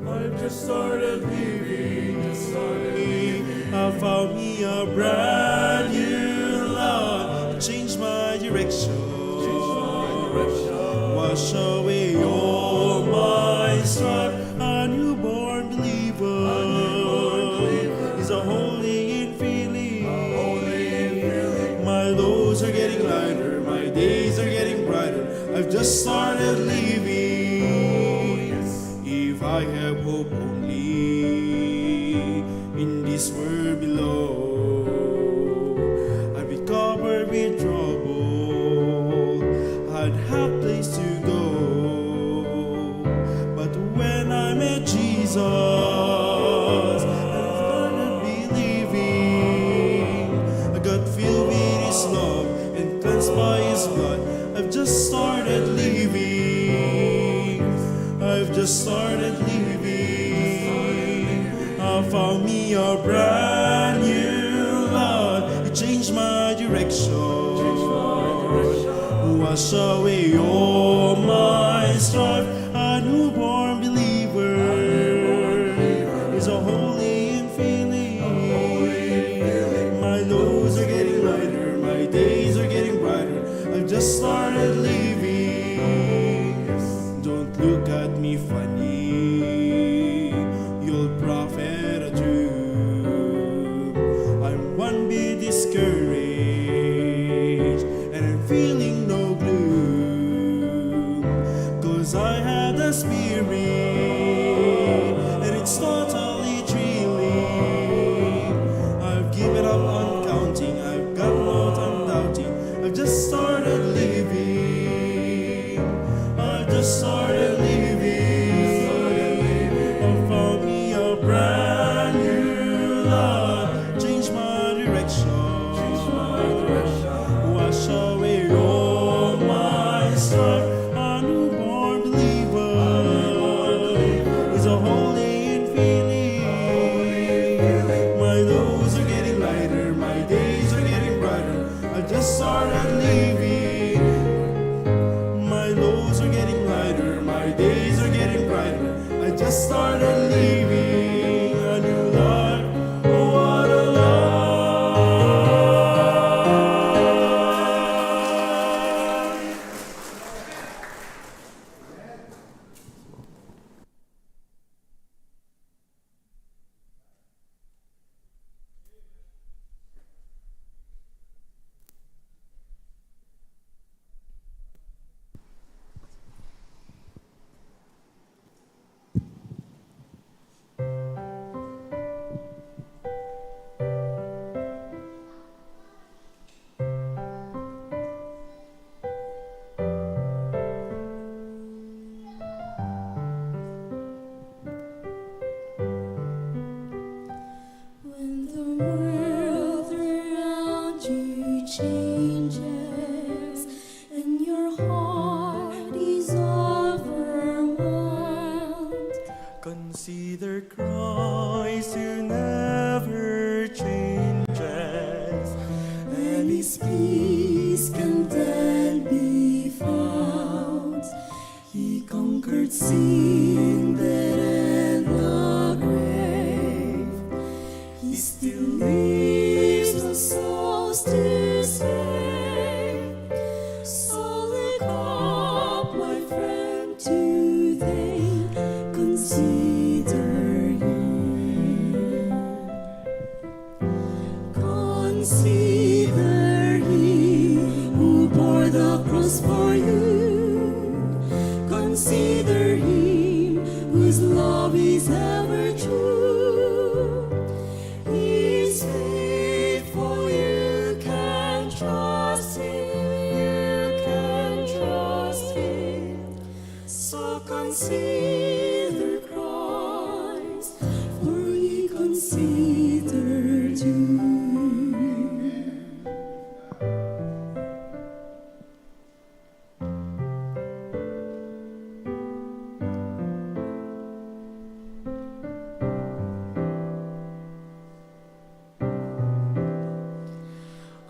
I've just started living, just started living. I found me a brand new life. Changed my direction. Changed my direction. Wash away all my strife. A newborn believer. A newborn believer. Is a holy feeling. My loads are getting lighter, my days are getting brighter. I've just started living. If I have hope only in this world below, I'd be covered with trouble. I'd have place to go. But when I met Jesus, I started believing. I got filled with His love and cleansed by His blood. I've just started living. I've just started living. I found me a brand new life. It changed my direction. Wash away all my strife. A newborn believer is a holy feeling. My loads are getting lighter, my days are getting brighter. I've just started living. Don't look at me funny, you old prophet of doom. I'm one bit discouraged and I'm feeling no gloom. 'Cause I had a spirit and it's totally thrilling. I've given up on counting, I've got no time doubting. I've just started living. I just started living. I found me a brand new life. Change my direction. Wash away all my strife. Living. My loads are getting lighter, my days are getting brighter. I just started living a new life. Oh, what a life. When the world around you changes and your heart is overwhelmed, consider Christ who never changes, and his peace can then be found. He conquered sin, death, and the grave. He still lives the souls to save. So look up, my friend, today. Consider him. Consider him who bore the cross for you. Consider him whose love is ever true. He is faithful, you can trust him, you can trust him. So consider Christ, for he considered you.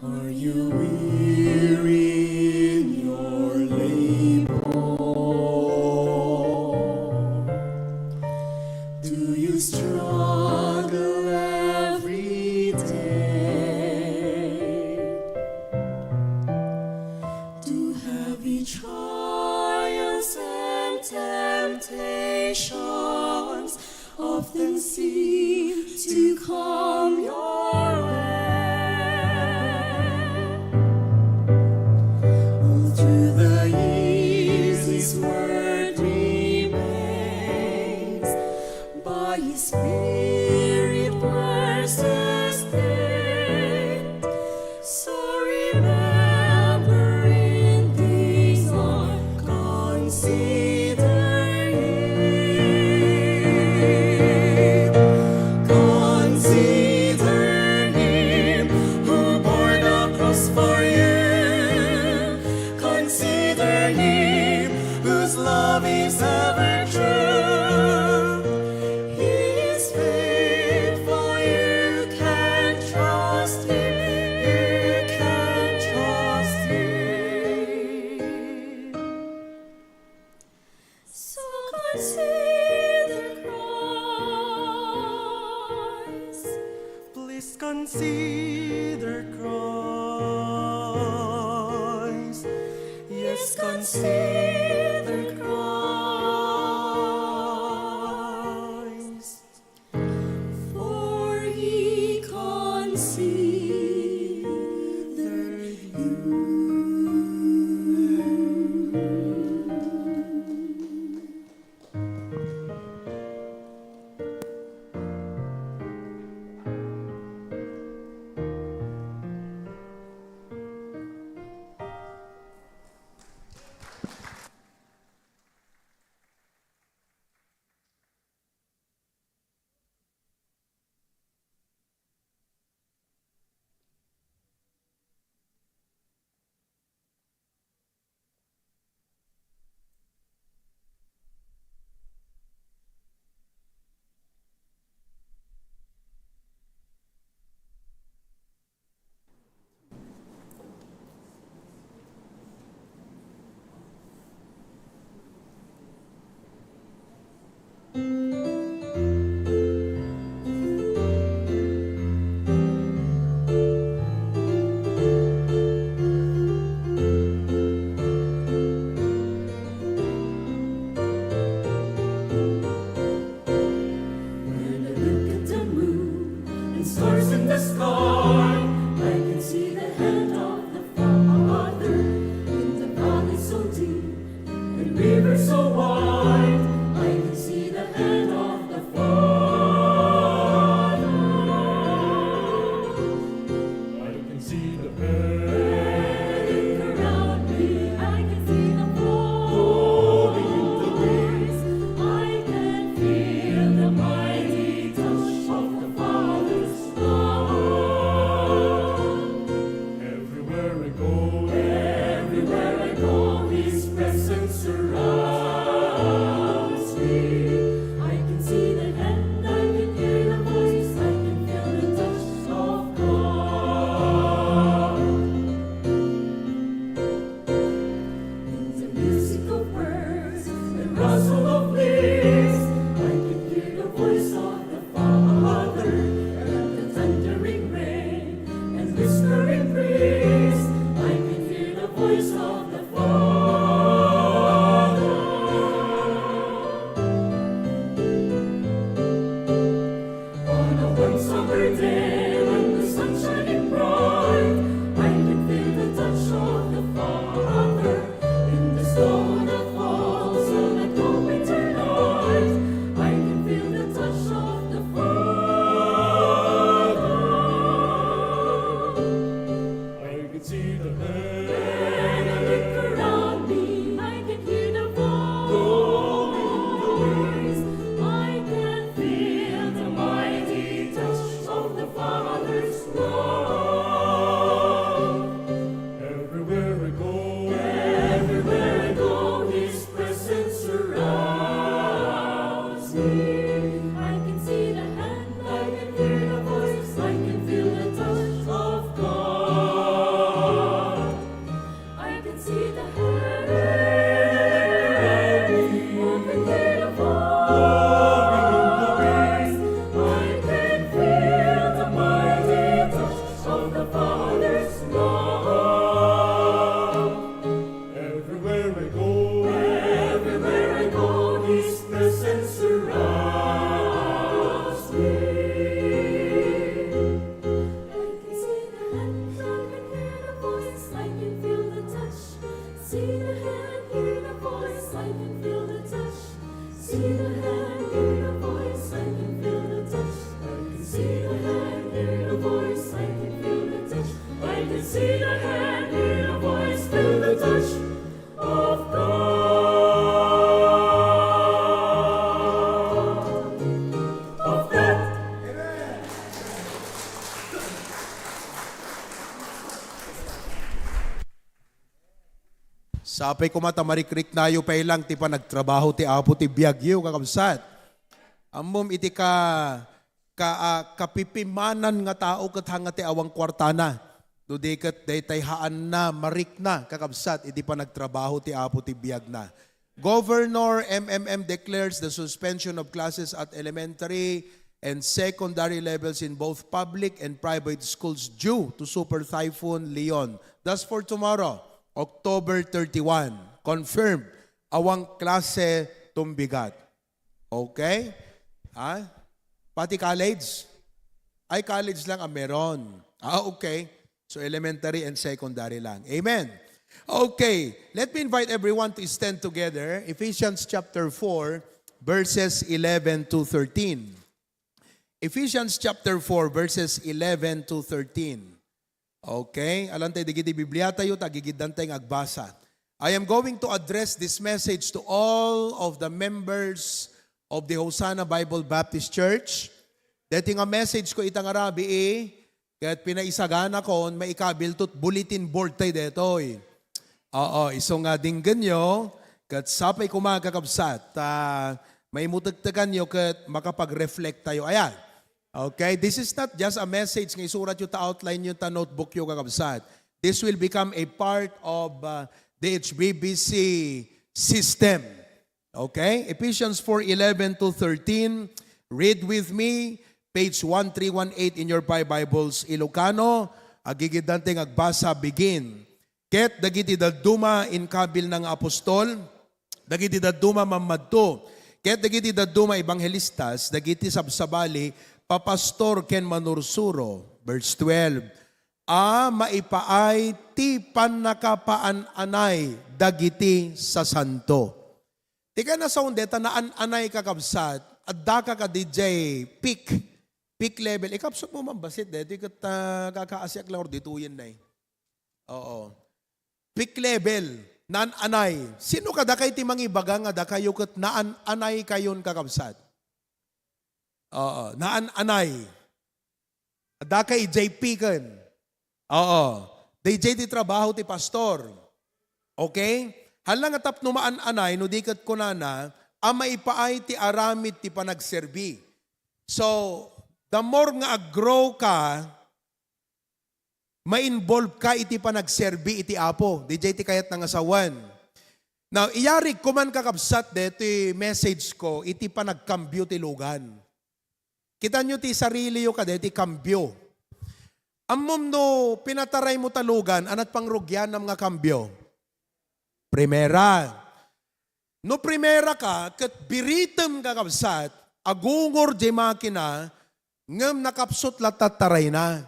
Are you weary in your labor? Do you struggle every day? Do heavy trials and temptations often seem to come your way? All through the years, his word remains. By his spirit, we're sustained. So remember in this hour, consider him. Consider him who bore the cross for you. Consider him whose love is ever true. He is faithful, you can trust him, you can trust him. So consider Christ. Please consider Christ. Yes, consider Christ. For he considered you. On a one summer day when the sun shining bright, I can feel the touch of the Father in the snow that falls on a cold winter night. I can feel the touch of the Father. I can see the hand. When I look around me, I can hear the voice. I can feel the mighty touch of the Father's love. Everywhere I go, everywhere I go, His presence surrounds me. I can see the hand, I can hear the voice, I can feel the touch of God. I can see the hand, I can hear the voice, I can feel the mighty touch of the Father's love. Everywhere I go, everywhere I go, His presence surrounds me. I can see the hand, I can hear the voice, I can feel the touch. See the hand, hear the voice, I can feel the touch. See the hand, hear the voice, I can feel the touch. I can see the hand, hear the voice, I can feel the touch. I can see the hand, hear the voice, feel the touch of God. Of God. Sapay koma ta marikriknayo pay lang ti panagtrabaho ti Apo ti biagyo, kakabsat. Ammom iti ka, ka, ah, kapipimanan nga tao ket hanga ti awan kuartana. No di ket daytay haanna marikna, kakabsat, iti panagtrabaho ti Apo ti biagna. Governor M M M declares the suspension of classes at elementary and secondary levels in both public and private schools due to Super Typhoon Leon. That's for tomorrow, October thirty-one. Confirmed. Awan klase tumbigat. Okay? Ha? Pati college? Ay, college lang ang meron. Ah, okay. So, elementary and secondary lang. Amen. Okay. Let me invite everyone to stand together. Ephesians chapter four, verses eleven to thirteen. Ephesians chapter four, verses eleven to thirteen. Okay? Alantay dagiti Bibliatayo, ta agigiddantay nga agbasa. I am going to address this message to all of the members of the Hosanna Bible Baptist Church. Daytoy nga message ko ita nga rabii, ket pinaisaganakon, maikabilto bulletin board tay daytoy. Oo, isu nga dinggenyo, ket sapay koma, kakabsat, ta maimutektekanyo ket makapag-reflect tayo. Ayan. Okay, this is not just a message nga isuratyo ta outline yo ta notebook yo, kakabsat. This will become a part of, uh, the H B B C system. Okay? Ephesians four eleven to thirteen. Read with me, page one three one eight in your Pi Bibles, Ilocano. Agigiddantay nga agbasa, begin. Ket dagiti dadduma inkabilna nga apostol, dagiti dadduma mammadto, ket dagiti dadduma ebanghelistas, dagiti sabsabali, papastor ken manursuro. Verse twelve, a maipaay ti pannakapaan-anay dagiti sasanto. Ti kanasaon deta naan-anay, kakabsat, addaka kadi jay peak, peak level. Ikapsut mo man basit deti ket, ah, kakaasiak la or dituyen nay. Oo. Peak level, naan-anay. Sino kadakay ti mangibaga nga dakayo ket naan-anaykayon, kakabsat? Oo, naan-anay. Adda ka idiay piken. Oo. Daydiay ti trabaho ti pastor. Okay? Hala nga tapno maan-anay, no di ket kunana, a maipaay ti aramid ti panagserbi. So, the more nga ag-grow ka, ma-involve ka iti panagserbi iti Apo. Daydiay ti kayatna nga sawen. Now, iyarig ko man, kakabsat, deti message ko iti panagkambio ti lugan. Kitanyo ti sariliyo kadeti kambio. Ammom no pinataraymo ta lugan, anat pangrugianam nga kambio? Primera. No primera ka, ket biritem, kakabsat, agungor jay makina, ngem nakapsut latta tarayna.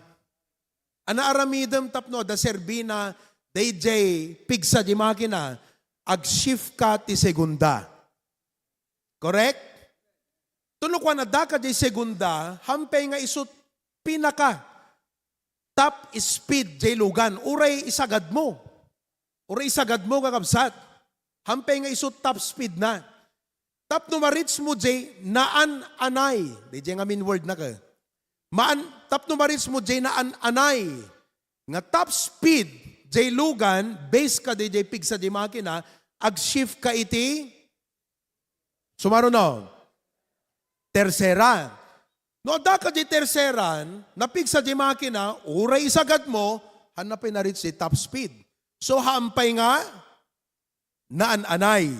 Ania aramidem tapno adda serbina dayjay pigsa jay makina? Ag-shift ka ti segunda. Correct? Tuno kuan, adda ka jay segunda, hampay nga isut pinaka top speed jay lugan, uray isagad mo. Uray isagad mo, kakabsat. Hampay nga isut top speed na. Tapno ma-reach mo jay naan-anay. Dayjay nga main word na ka. Maan, tapno ma-reach mo jay naan-anay nga top speed jay lugan, base ka dayjay pigsa jay makina, ag-shift ka iti, sumaruno, tersera. No adda ka jay terseran, napigsa jay makina, uray isagad mo, hanna pay na-reach jay top speed. So, hampay nga naan-anay.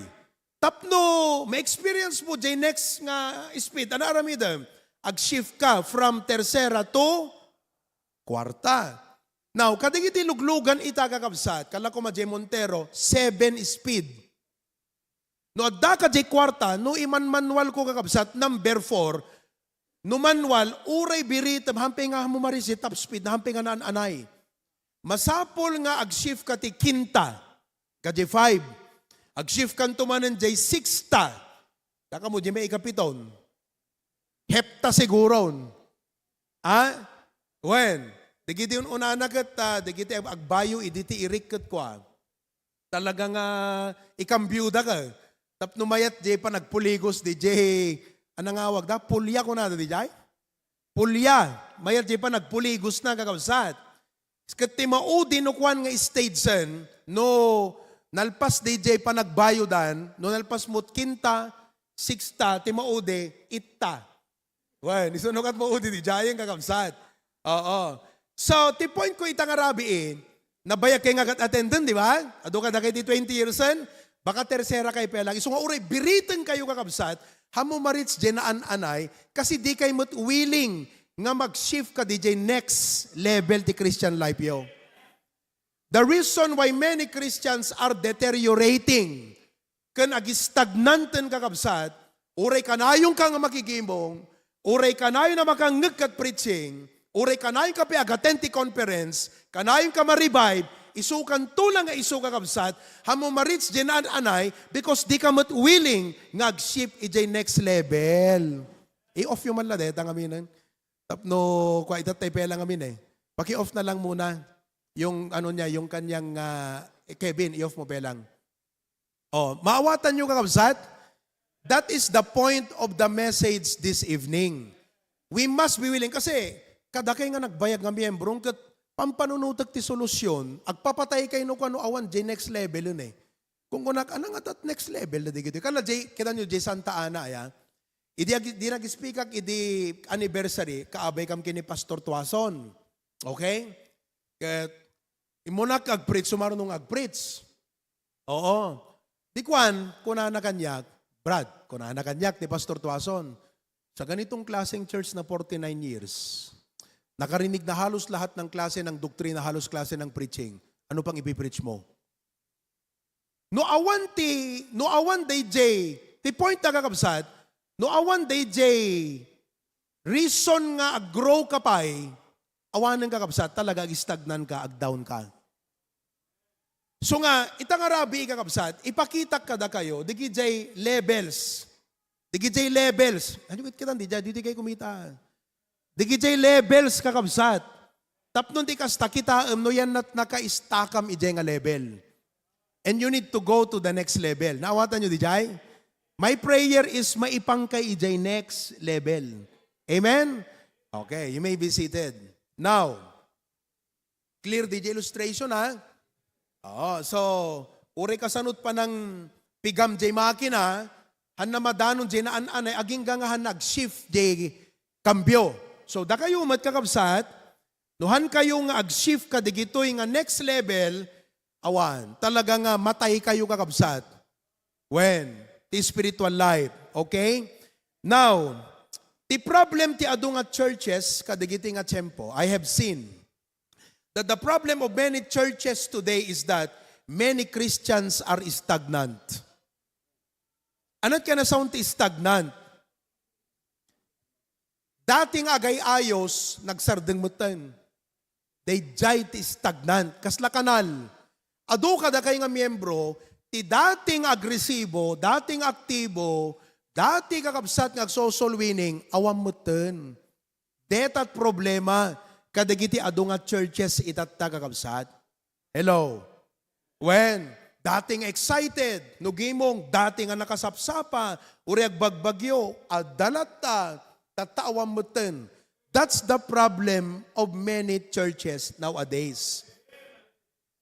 Tapno ma-experience mo jay next nga speed, ania aramidem? Ag-shift ka from tersera to kuarta. Now, kadagiti luglugan ita, kakabsat, kala ko ma jay Montero, seven speed. No adda ka jay kuarta, no iman-manual ko, kakabsat, number four, no manual, uray biritem, hampay nga mo ma-reach jay top speed na, hampay nga naan-anay. Masapul nga ag-shift ka ti kinta, ka jay five. Ag-shift kanto manen jay sixta. Kaka mo, jay maikapiton. Hepta siguron. Ha? Wen, dagiti un-unana ket, ah, dagiti ag-, agbayo idi ti irik ket kua. Talaga nga ikambioda ka. Tapno mayat jay panagpuligos, dayjay, ania nga awag da? Pulya kunada dayjay? Pulya. Mayat jay panagpuligos na, kakabsat. Ket ti maudi no kuan nga stage sen, no nalpas dayjay panagbayodan, no nalpas mo't kinta, sixta, ti maudi, itta. Wen, isu no ket maudi dayjay, kakabsat. Oo. So, ti point ko ita nga rabii, nabayag kay nga gat-attenden, di ba? Adu kadakayo ti twenty years en, baka tersera kay pelang. Isu nga uray biriten kayo, kakabsat, hammo ma-reach jay naan-anay, kasi di kay met willing nga mag-shift ka dayjay next level ti Christian life yo. The reason why many Christians are deteriorating ken agistagnanten, kakabsat, uray kanayon ka nga makigimong, uray kanayon a makangngeg ket preaching, uray kanayon ka pay ag-attend ti conference, kanayon ka ma-revive, isu kanto lang nga isu, kakabsat, hammo ma-reach jay naan-anay because di ka met willing nga ag-shift ijay next level. I-off yo man la deta nga minen. Tapno, kwa, itat tay pelang amin eh. Paki-off na lang muna yung ano niya, yung kanyang, ah, Kevin, i-off mo pelang. Oh, maawatan nyo, kakabsat? That is the point of the message this evening. We must be willing. Kasi, kadakay nga nagbayag nga miyembro, ket pampanunutek ti solusyon, agpapatay kay no kano awan, jay next level yun eh. Kung kunak, ano nga tat next level na digito? Kala jay, kita nyo, jay Santa Ana, aya? Idi ag-, di nag-speak ak idi anniversary, kaabay kam kini Pastor Tuason. Okay? Ket, imunak ag-preach, sumarunong ag-preach. Oo. Di kwan, kunana kaniak, "Brad," kunana kaniak ni Pastor Tuason, "sa ganitong klaseng church na forty-nine years, nakarinig na halos lahat ng klase ng doktrina, halos klase ng preaching. Ano pang ipipreach mo?" No awan ti, no awan dayjay, ti point na, kakabsat, no awan dayjay reason nga ag-grow ka pay, awanen, kakabsat, talaga ag-stagnan ka, ag-down ka. So nga, ita nga rabii, kakabsat, ipakitak kadakayo, digijay levels. Digijay levels. Ano kit kita, di, di, di kayo kumita. Digijay levels, kakabsat. Tapno di kasta kitaem, no yan nat nakaistakam ijay nga level. And you need to go to the next level. Naawatan nyo, dijay? My prayer is maipang kay ijay next level. Amen? Okay, you may be seated. Now, clear di illustration, ha? Oo, so, uray kasanot pa ng pigam jay makina, han na madanon jay naan-anay, agingga nga han nag-shift jay kambyo. So, dakayo met, kakabsat, no han kayo nga ag-shift ka digitoy nga next level, awan, talaga nga matay kayo, kakabsat. When? Ti spiritual life. Okay? Now, ti problem ti adu nga churches kadigiti nga tiempo, I have seen that the problem of many churches today is that many Christians are stagnant. Ania ti kanasaon ti stagnant? Dati nga agay-ayos, nagsardeng metten. Daydiay ti stagnant. Kasla kanal. Adu kadakay nga miembro, ti dati nga agresibo, dati nga aktibo, dati kakabsat nga agsosoul winning, awan metten. Deta ti problema kadagiti adu nga churches itatta, kakabsat. Hello? Wen, dati nga excited, no gimong, dati nga nakasapsapa, uray agbagbagyo, adda latta, tatta awan metten. That's the problem of many churches nowadays.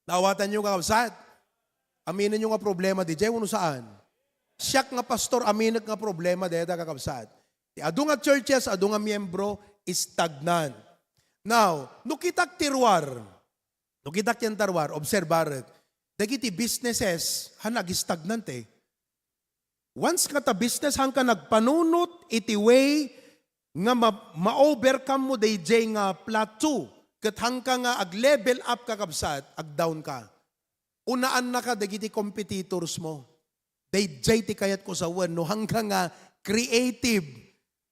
Naawatanyo, kakabsat? Aminenyo nga problema diay, wenno saan? Siak nga pastor, aminek nga problema dayta, kakabsat. Ti adu nga churches, adu nga miembro, stagnant. Now, no kitak ti ruar, no kitak ti ruar, obserbarek, dagiti businesses, han, nag-stagnant eh. Once nga ta business, hanka nagpanunot iti way nga ma-, ma-overcome mo daydiay nga plateau, ket hanka nga ag-level up, kakabsat, ag-down ka. Unaannaka dagiti competitors mo. Daydiay ti kayatko sawen, no hanka nga creative,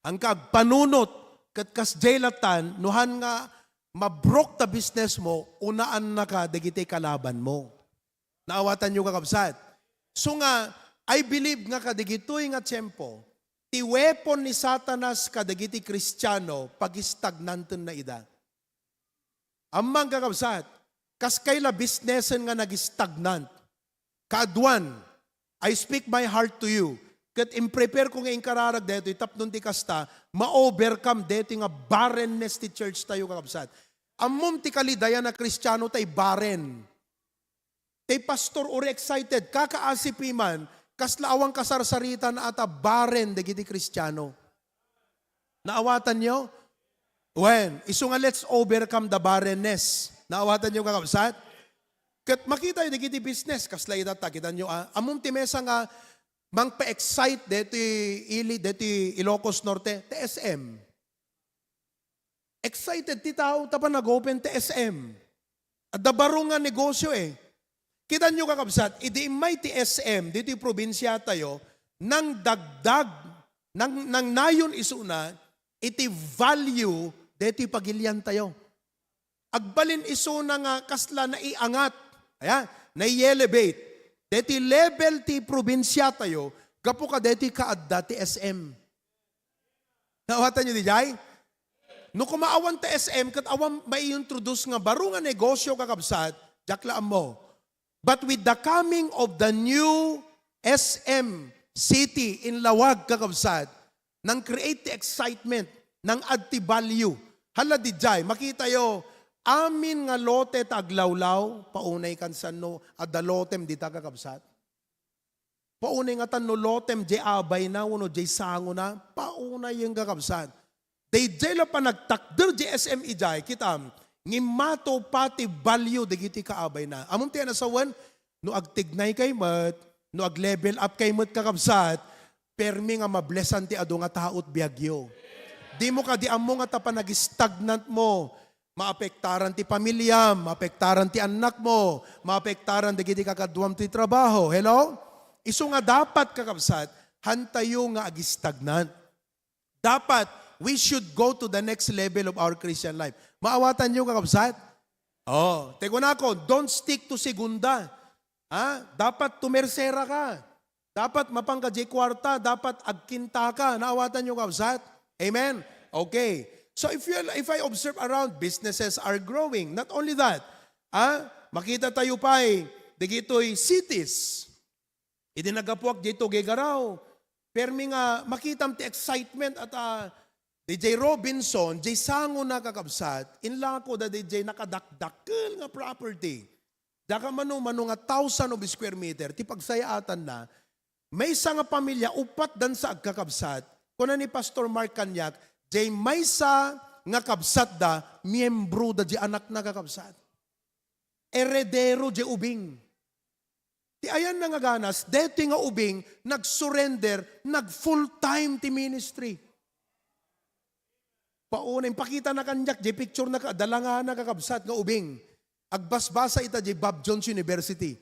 hanka agpanunot, ket kasdiay lattan, no han nga mabrok ta business mo, unaannaka dagiti kalaban mo. Naawatanyo, kakabsat? So nga, I believe nga kadagitoy nga tiempo, ti weapon ni Satanas kadagiti Kristiano, pagistagnantenna ida. Ammom, kakabsat, kaskay la business nga nag-stagnant. Kaaduan, I speak my heart to you. Ket imprepare ko nga inkararag daytoy tapno ti kasta, ma-overcome daytoy nga barrenness ti church tayo, kakabsat. Ammom ti kalidayan a Kristiano tay barren. Ti pastor uray excited, kakaasipi man, kasla awan kasarsarita a ta barren dagiti Kristiano. Naawatanyo? Wen, isu nga let's overcome the barrenness. Naawatanyo, kakabsat? Ket makitayo dagiti business, kasla itatta, kitanyo, ah. Ammom ti mesa nga mangpa-excite daytoy ili, daytoy Ilocos Norte, ti S M. Excited ti tao tapno nag-open ti S M. Adda baro nga negosyo eh. Kitanyo, kakabsat, idi immay ti S M ditoy probinsia tayo, nangdagdag, nang, nangnayon isuna iti value daytoy pagilian tayo. Agbalin isuna nga kasla naiangat, aya, nai-elevate daytoy level ti probinsia tayo gapu kadaytoy kaadda ti S M. Naawatanyo diay? No koma awan ta S M ket awan mai-introduce nga baro nga negosyo, kakabsat, diak la ammo. But with the coming of the new S M city in Laoag, kakabsat, nang-create ti excitement, nang-add ti value. Hala diay, makitayo, amin nga lote ta aglawlaw, paunay kansanno, adda lotem dita, kakabsat. Paunay nga tanno lotem diay abayna wenno diay sangona, paunay, kakabsat. Daydiay la panagtakder diay S M idiay, kitam, ngimmato pati value dagiti kaabayna. Ammom ti nasawen, no agtignay kay met, no ag-level up kay met, kakabsat, permi nga mablesan ti adu nga tao ti biagyo. Dimo kadi ammo nga ta panag-stagnant mo, maapektaran ti pamiliam, maapektaran ti annakmo, maapektaran dagiti kakaduam ti trabaho. Hello? Isu nga dapat, kakabsat, hantayo nga ag-stagnant. Dapat, we should go to the next level of our Christian life. Maawatanyo, kakabsat? Oh, ti kunako, don't stick to segunda. Ha? Dapat tumersera ka. Dapat mapanka diay kuarta, dapat agkinta ka. Naawatanyo, kabsat? Amen? Okay. So if you, if I observe around, businesses are growing. Not only that, ah, makita tayo pay, dagitoy cities. Idi naggapuak diay Tuguegarao, permi nga makitam ti excitement at, ah, diay Robinson, diay sangona, kakabsat, inlako da diay nakadakdakkel nga property. Daka mano-mano nga thousand of square meter ti pagsayaatanna, maysa nga pamilia, uppat dan sa agkakabsat. Kuna ni Pastor Mark kaniak, diay maysa nga kabsatda, miembroda diay anakna, kakabsat. Eredero diay ubing. Ti ayanna nga ganas, daytoy nga ubing, nag-surrender, nag-full time ti ministry. Pauna, impakitana kaniak, diay picture na ka, dalangana, kakabsat, nga ubing. Agbasbasa ita diay Bob Jones University.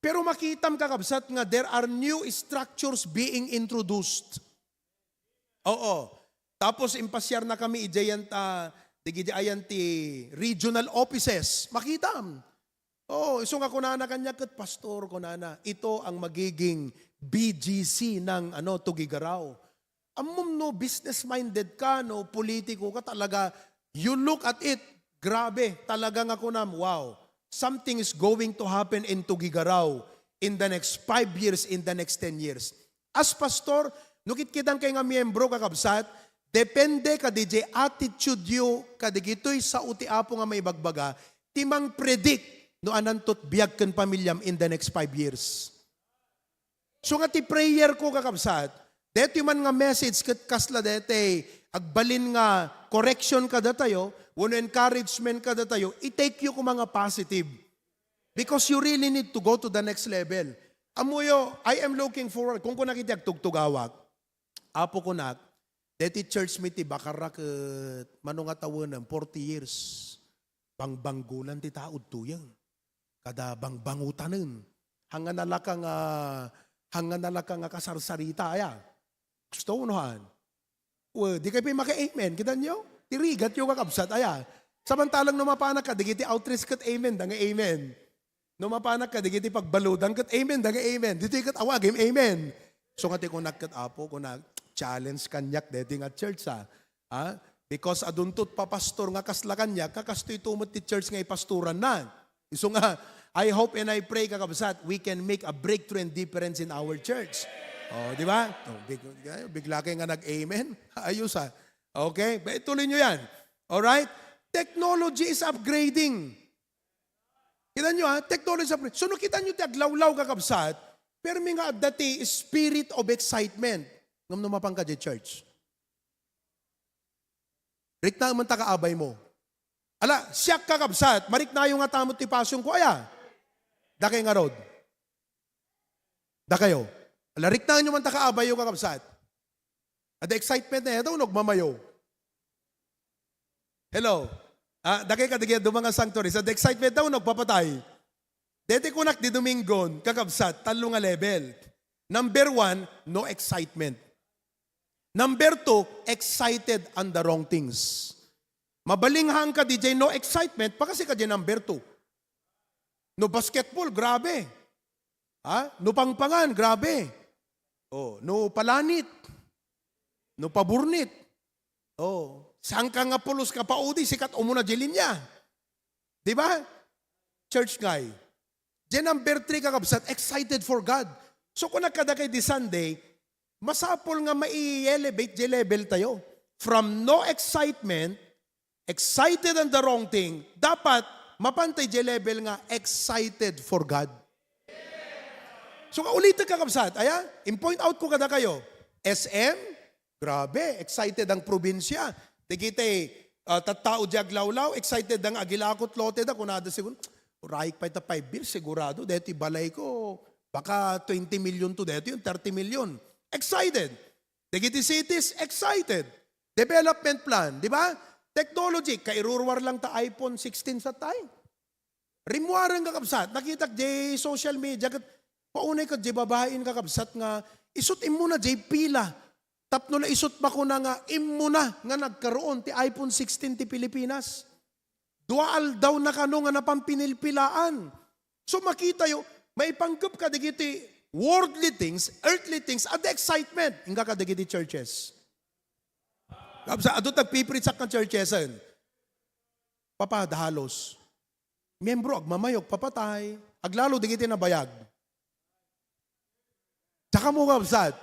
Pero makitam, kakabsat, nga there are new structures being introduced. Oo. Tapos impasiarna kami idiay ayan ta, digidi ayan ti regional offices. Makitam. Oo, isu nga kunana kaniak ket, "Pastor," kunana, "ito ang magiging B G C ng, ano, Tuguegarao." Ammom no business-minded ka, no politiko ka, talaga, you look at it, grabe, talaga nga kunam, "Wow, something is going to happen in Tuguegarao in the next five years, in the next ten years." As pastor, no kitkitan kay nga miyembro, kakabsat, depende kadiay attitude yo kadigitoy sao ti Apo nga maibagbaga, ti mangpredict no ananto ti biag ken pamiliam in the next five years. So nga ti prayer ko, kakabsat, detoy man nga message ket kasla detoy agbalin nga correction kadatayo, wenno encouragement kadatayo, i-take yo koma nga positive. Because you really need to go to the next level. Ammoyo, I am looking forward. Kunkunak iti agtugtugawak, "Apo," kunak, "deti church mi ti Bacarra ket mano nga tawenem, forty years. Bangbanggolan ti tao ditoyen. Kada bangbangutanen. Hangan a laka nga, hangan a laka nga kasarsarita, aya." Gusto no han? Well, di kayo pay maka-amen. Kita nyo? Ti rigat yo, kakabsat, aya. Samantalang no mapanak kadigiti outreach ket amen da nga amen. No mapanak kadigiti pagbaludan ket amen da nga amen. Ditoy ket awagim amen. So nga ti kunak ket, "Apo," kunak, "challenge kaniak deti nga church, a. A? Because adunto ti papastor nga kasla kaniak, kakastoy to met ti church nga ipastoranna." Isu nga, I hope and I pray, kakabsat, we can make a breakthrough and difference in our church. Oh, di ba? Oh, big-, bigla kayo nga nag-amen. Ayos, a. Okay? Ba, ituloy nyo yan. Alright? Technology is upgrading. Kita nyo, ha? Technology is upgrading. So, no, kita nyo ti aglawlaw, kakabsat, permi nga adda ti spirit of excitement. Ngem no mapan ka di church, riknaem man ta kaabay mo. Ala, siak, kakabsat, mariknayo nga tamot ti passion ko, aya? Dakay ngarud. Dakayo. Ala, riknaen nyo man ta kaabay yo, kakabsat. Adda excitement na yata, no, agmamayo. Hello? Ah, dakay ka, dagiti dumang nga sanctuaries. Adda excitement daw, no, agpapatay. Deti kunak di Dominggon, kakabsat, tallo nga level. Number one, no excitement. Number two, excited on the wrong things. Mabalinghang ka diay no excitement, pakasi ka diay number two. No basketball, grabe. Ha? No pangpangan, grabe. Oh, no palanit. No paburnit. Oh, saan ka nga pulos ka paudi, sikat umuna diay linya. Di ba? Church ngay. Diay number three, kakabsat, excited for God. So, kung nagkada kay di Sunday, masapul nga mai-elevate diay level tayo. From no excitement, excited on the wrong thing, dapat mapantay diay level nga excited for God. So, kaulitek, kakabsat, aya, in-point out ko kada kayo, S M, grabe, excited ang probinsya. Dagiti, ah, tattao di aglawlaw, excited ang agilakot lote da, kunada siguro, "Uray pay ta five years, sigurado, deti balay ko, baka twenty million to deti, yung thirty million." Excited. Dagiti cities, excited. Development plan, di ba? Technology, kairuruar lang ta iPhone sixteen sa tay. Rimmuaren, kakabsat, nakitak diay social media, ket paunay ket diay babain, kakabsat, nga isut' immuna diay pila. Tapno la isut' makuna nga immuna nga nagkaroon ti iPhone sixteen ti Pilipinas. Dua aldaw na kano nga napan pinilpilaan. So, makitayo, maipanggep kadagiti worldly things, earthly things, adda excitement. Inka kadagiti churches. Kabsa, adu tagpipreach-ak nga churchesen. Papa, dahalos. Miyembro, agmamayok, papatay. Aglalo, dagiti nabayag. Tsaka mo, kabsat.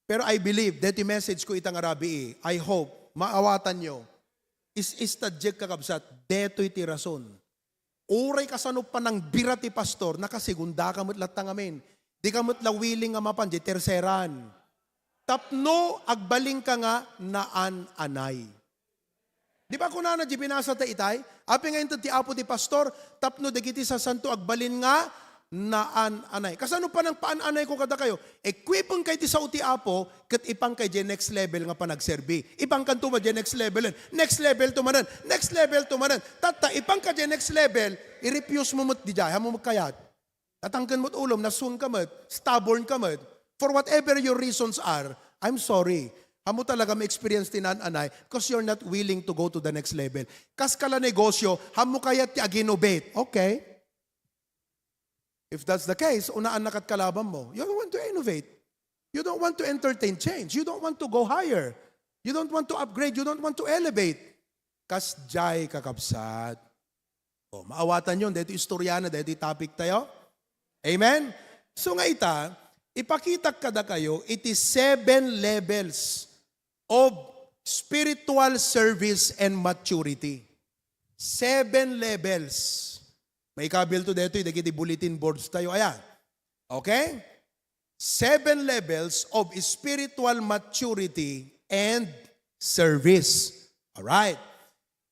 Pero I believe, deti message ko ita nga rabii, I hope, maawatan nyo. Is-, istadiek, kakabsat, detoy ti rason. Uray kasano panangbira ti pastor, nakasegunda ka met latta ngamin. Di ka met la willing nga mapan, di terseran. Tapno agbalin ka nga naan-anay. Di ba kunana di binasa ta itay? Apay nga inted ti Apo ti pastor, tapno dagiti sasanto agbalin nga naan-anay. Kasano panang paan-anay ko kadakayo? Equipen kay ti sao ti Apo, ket ipan kay diay next level nga panagserbi. Ipan kanto ba diay next level? Next level to manen. Next level to manen. Tatta, ipan ka diay next level, i-refuse mo met diay, haan mo met kayat. Natangken mo't ulom, nasun ka met, stubborn ka met, for whatever your reasons are, I'm sorry. Ammo talaga ma-experience ti naan-anay 'cause you're not willing to go to the next level. Kas ka la negosyo, ammo kayat ti ag-innovate. Okay. If that's the case, unaan na kat kalaban mo. You don't want to innovate. You don't want to entertain change. You don't want to go higher. You don't want to upgrade. You don't want to elevate. Kasdiay, kakabsat. O, maawatan yon, daytoy istorya na, daytoy topic tayo. Amen? So nga ita, ipakitak kadakayo iti seven levels of spiritual service and maturity. Seven levels. Maikabilto daytoy dagiti bulletin boards tayo. Aya. Okay? Seven levels of spiritual maturity and service. All right.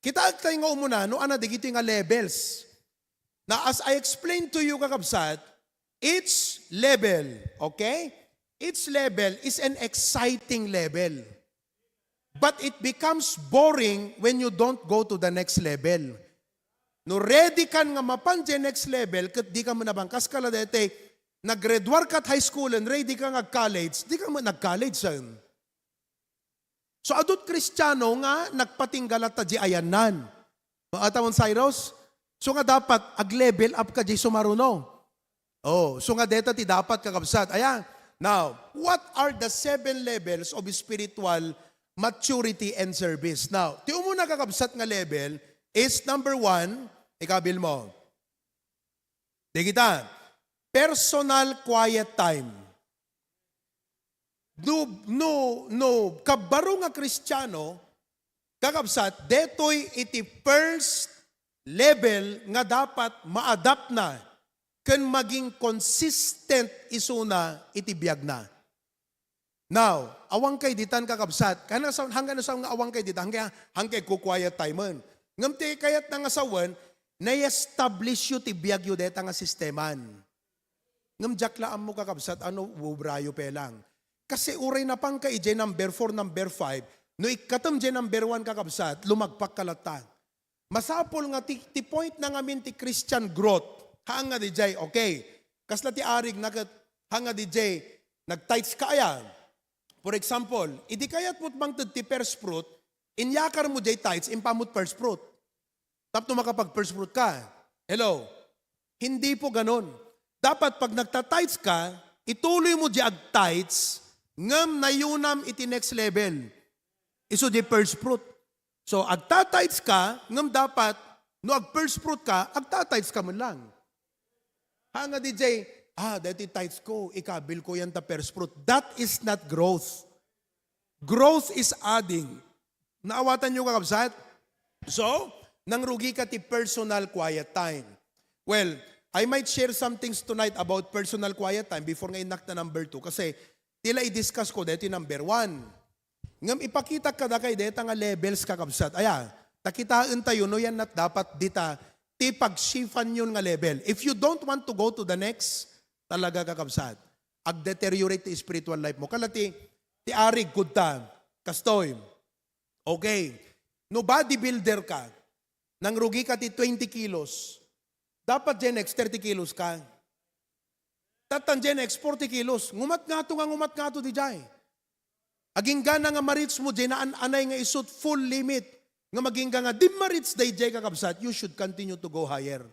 Kitaek tayo nga umuna, no, ana dagitoy nga levels. Now, as I explained to you, kakabsat, each level, okay? Each level is an exciting level. But it becomes boring when you don't go to the next level. No ready kan nga mapan jay next level, ket di ka man abang. Kas ka la daytoy, naggraduar ka at high school and ready ka nga college, di ka man nag-college, saan? So, adut Kristiano nga nagpatingga latta di ayannan. Maatamon, Cyrus? So nga dapat ag-level up ka di sumaruno. Oh, so nga deta ti dapat, kakabsat. Ayan. Now, what are the seven levels of spiritual maturity and service? Now, ti umuna, kakabsat, nga level is number one, ikabil mo. Di kita, personal quiet time. No, no, no, kabbaro nga Kristiano, kakabsat, detoy iti first level nga dapat ma-adapt na ken maging consistent isuna iti biagna. Now, awan kay ditan, kakabsat. Kaya nasa, hanggang nasa nga awan kay ditan, hanggang, hanggang ko quiet time man. Ngem ti kayat na nga sawen, na-establish yu ti biag yu deta nga sisteman. Ngem diak la ammo, kakabsat, ano, ubrayo pe lang. Kasi uray napan ka ijay number four, number five, no ikkatem jay number one, kakabsat, lumagpak ka latta. Masapul nga ti, ti point na ngamin ti Christian growth. Haan nga dijay, okay. Kasla ti arig na ket, haan nga dijay, nag-tithes ka aya. For example, idi kayat mo't mangted ti first fruit, inyakar mo jay tithes, impamot first fruit. Tapno makapag first fruit ka. Hello? Hindi po ganon. Dapat pag nagta-tithes ka, ituloy mo di ag-tithes, ngem nayunam iti next level. Isu di first fruit. So, agta-tithes ka, ngem dapat, no ag-first fruit ka, agta-tithes ka man lang. Ha nga dijay, ah, dati tithes ko, ikabil ko yan ta first fruit. That is not growth. Growth is adding. Naawatan nyo, kakabsat? So, nangrugi ka ti personal quiet time. Well, I might share some things tonight about personal quiet time before nga innak ta number two. Kasi, tila i-discuss ko, dati number one. Ngem ipakita kada kay deta nga levels, kakabsat. Aya, ta kitaen tayo, no, yan nat dapat dita, ti pag-shift-an yon nga level. If you don't want to go to the next, talaga, kakabsat, ag-deteriorate ti spiritual life mo. Kala ti, ti arig, kudta, kastoy. Okay. No bodybuilder ka, nangrugi ka ti twenty kilos, dapat jay next thirty kilos ka. Tattan jay next forty kilos. Ngumat ngato nga ngumat ngato dijay. Aginggana nga ma-reach mo jay naan-anay nga isut full limit. Nga magingga nga di ma-reach dayjay, kakabsat, you should continue to go higher.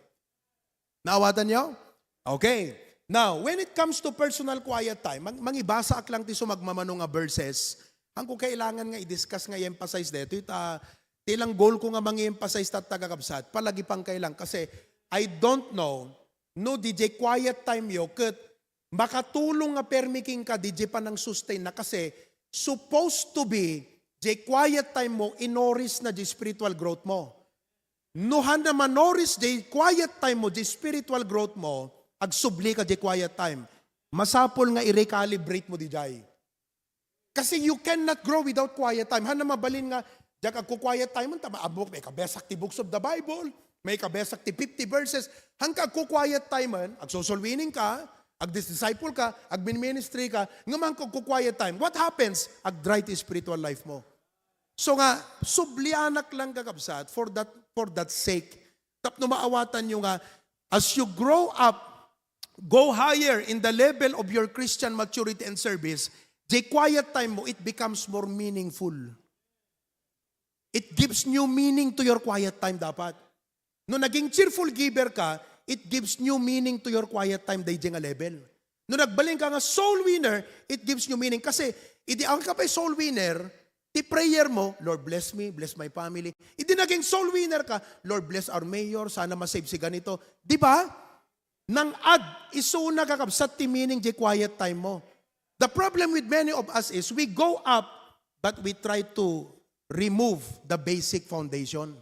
Naawatan nyo? Okay. Now, when it comes to personal quiet time, mang-, mangibasaak lang ti sumagmamano nga verses. Ang ko kailangan nga i-discuss nga i-emphasize dito, ita, ti lang goal ko nga mangi-emphasize ta, kakabsat, palagi pang kailang. Kasi, I don't know, no, dijay quiet time yo, ket makatulong nga permi kenka dijay panang-sustain na. Kasi, supposed to be, jay quiet time mo, inoris na jay spiritual growth mo. No, handa manoris jay quiet time mo, jay spiritual growth mo, agsubli ka jay quiet time. Masapul nga i-recalibrate mo dijay. Kasi you cannot grow without quiet time. Handa mabalin nga, diak agku-quiet time, ta maabok, may kabesak ti books of the Bible, may kabesak ti fifty verses. Hangka agku-quiet time, agsosoul winning ka, agdisciple ka, agmin-ministry ka, ngem hangka agku-quiet time. What happens? Ag-dry ti spiritual life mo. So nga, sublianak lang, kakabsat, for that, for that sake. Tapno maawatan nyo nga, as you grow up, go higher in the level of your Christian maturity and service, the quiet time mo, it becomes more meaningful. It gives new meaning to your quiet time dapat. No naging cheerful giver ka, it gives new meaning to your quiet time daydi nga level. No nagbalin ka nga soul winner, it gives new meaning. Kasi, idi ang ka pa'y soul winner, ti prayer mo, "Lord, bless me, bless my family." Idi naging soul winner ka, "Lord, bless our mayor, sana ma-save si ganito." Di ba? Nang-add, isuna, kakabsat, ti meaning di quiet time mo. The problem with many of us is we go up, but we try to remove the basic foundation.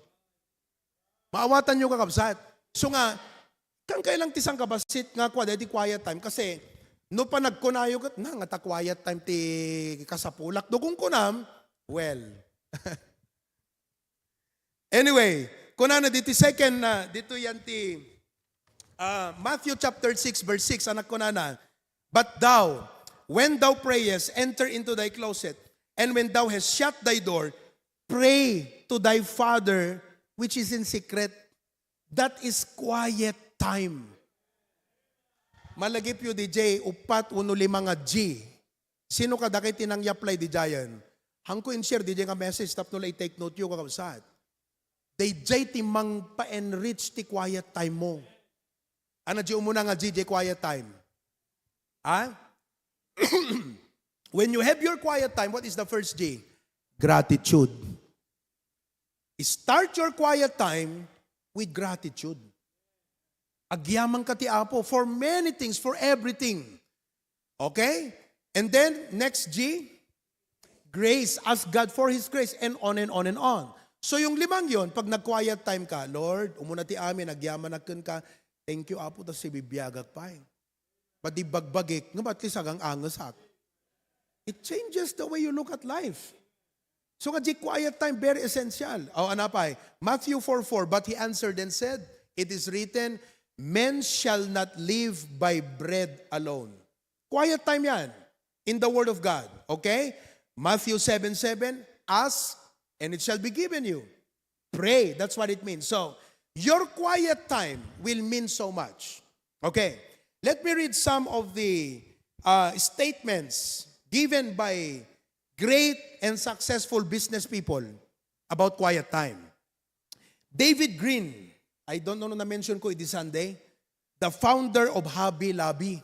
Maawatan nyo, kakabsat. So nga, kan kailang ti sangkabassit nga kua, daydi quiet time. Kasi, no pa nagkunayo ket, na, nga ta quiet time ti kasapulak. Dugon kunam, well. Anyway, kunana diti second na, dito yan ti, ah, Matthew chapter six, verse six, anak kunana, "But thou, when thou prayest, enter into thy closet, and when thou hast shut thy door, pray to thy Father which is in secret." That is quiet time. Malagipyo, D J, upat wenno lima nga G. Sino kadakay ti nang-apply diay? Hanko in-share diay nga message tapno la i-take note yo, kakabsat. Daydiay ti mangpa-enrich ti quiet time mo. Ano di umuna nga G, di quiet time? Ha? When you have your quiet time, what is the first G? Gratitude. Start your quiet time with gratitude. Agyaman ka ti Apo for many things, for everything. Okay? And then, next G, grace. Ask God for His grace, and on and on and on. So, yung limang yon, pag nag-quiet time ka, "Lord, umuna ti amin, agyaman a kenka. Thank you, Apo, ta sibibiagak pay." Madi bagbagik, nga ba't ti sagang angesak? It changes the way you look at life. So nga, di quiet time, very essential. O, ano pay? Matthew four four, "But he answered and said, 'It is written, man shall not live by bread alone.'" Quiet time yan in the Word of God. Okay? Matthew seven seven, "Ask, and it shall be given you. Pray." That's what it means. So, your quiet time will mean so much. Okay, let me read some of the, uh, statements given by great and successful business people about quiet time. David Green, I don't know no na-mention ko idi Sunday, the founder of Hobby Lobby.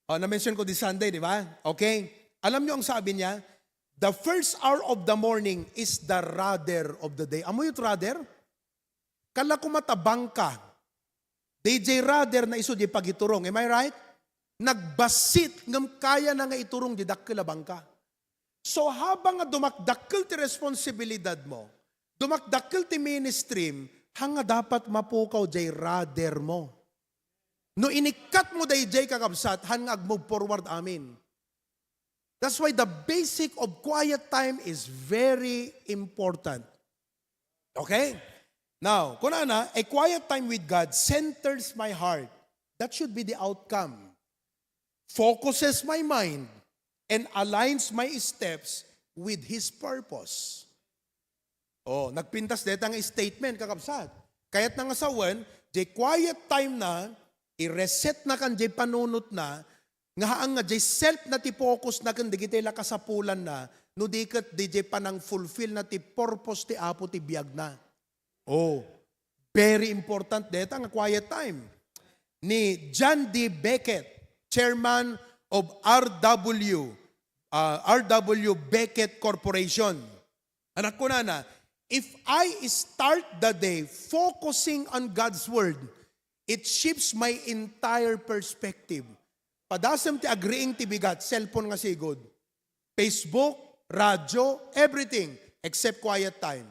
O, na-mention ko this Sunday, di ba? Okay? Alam nyo ang sabi niya? "The first hour of the morning is the rudder of the day." Amo yung rudder? Kala ko matabang ka. D J rudder na isu di pagiturong. Am I right? Nagbasit, ngem kaya na nga iturong di dakkel a bangka. So, habang nga dumakdakkel ti responsibilidad mo, dumakdakkel ti ministry, hanga dapat mapukaw jay rudder mo. No inikkat mo dayjay, kakabsat, han nga ag-move forward amin. That's why the basic of quiet time is very important. Okay? Now, kunana, "A quiet time with God centers my heart." That should be the outcome. "Focuses my mind and aligns my steps with His purpose." Oh, nagpintas deta nga statement, kakabsat. Kayat na nga sawen, jay quiet time na, i-reset na kan jay panunot na, nga haan nga jay self na ti focus na ken dagiti la kasapulan na, no di ket di jay panang-fulfill na ti purpose ti Apo ti biag na. Oh, very important deta nga quiet time. Ni John D. Beckett, chairman of R W, ah, R W Beckett Corporation. Anak kunana, "If I start the day focusing on God's Word, it shifts my entire perspective." Padasem ti agriing ti bigat, cellphone nga sigud. Facebook, radyo, everything except quiet time.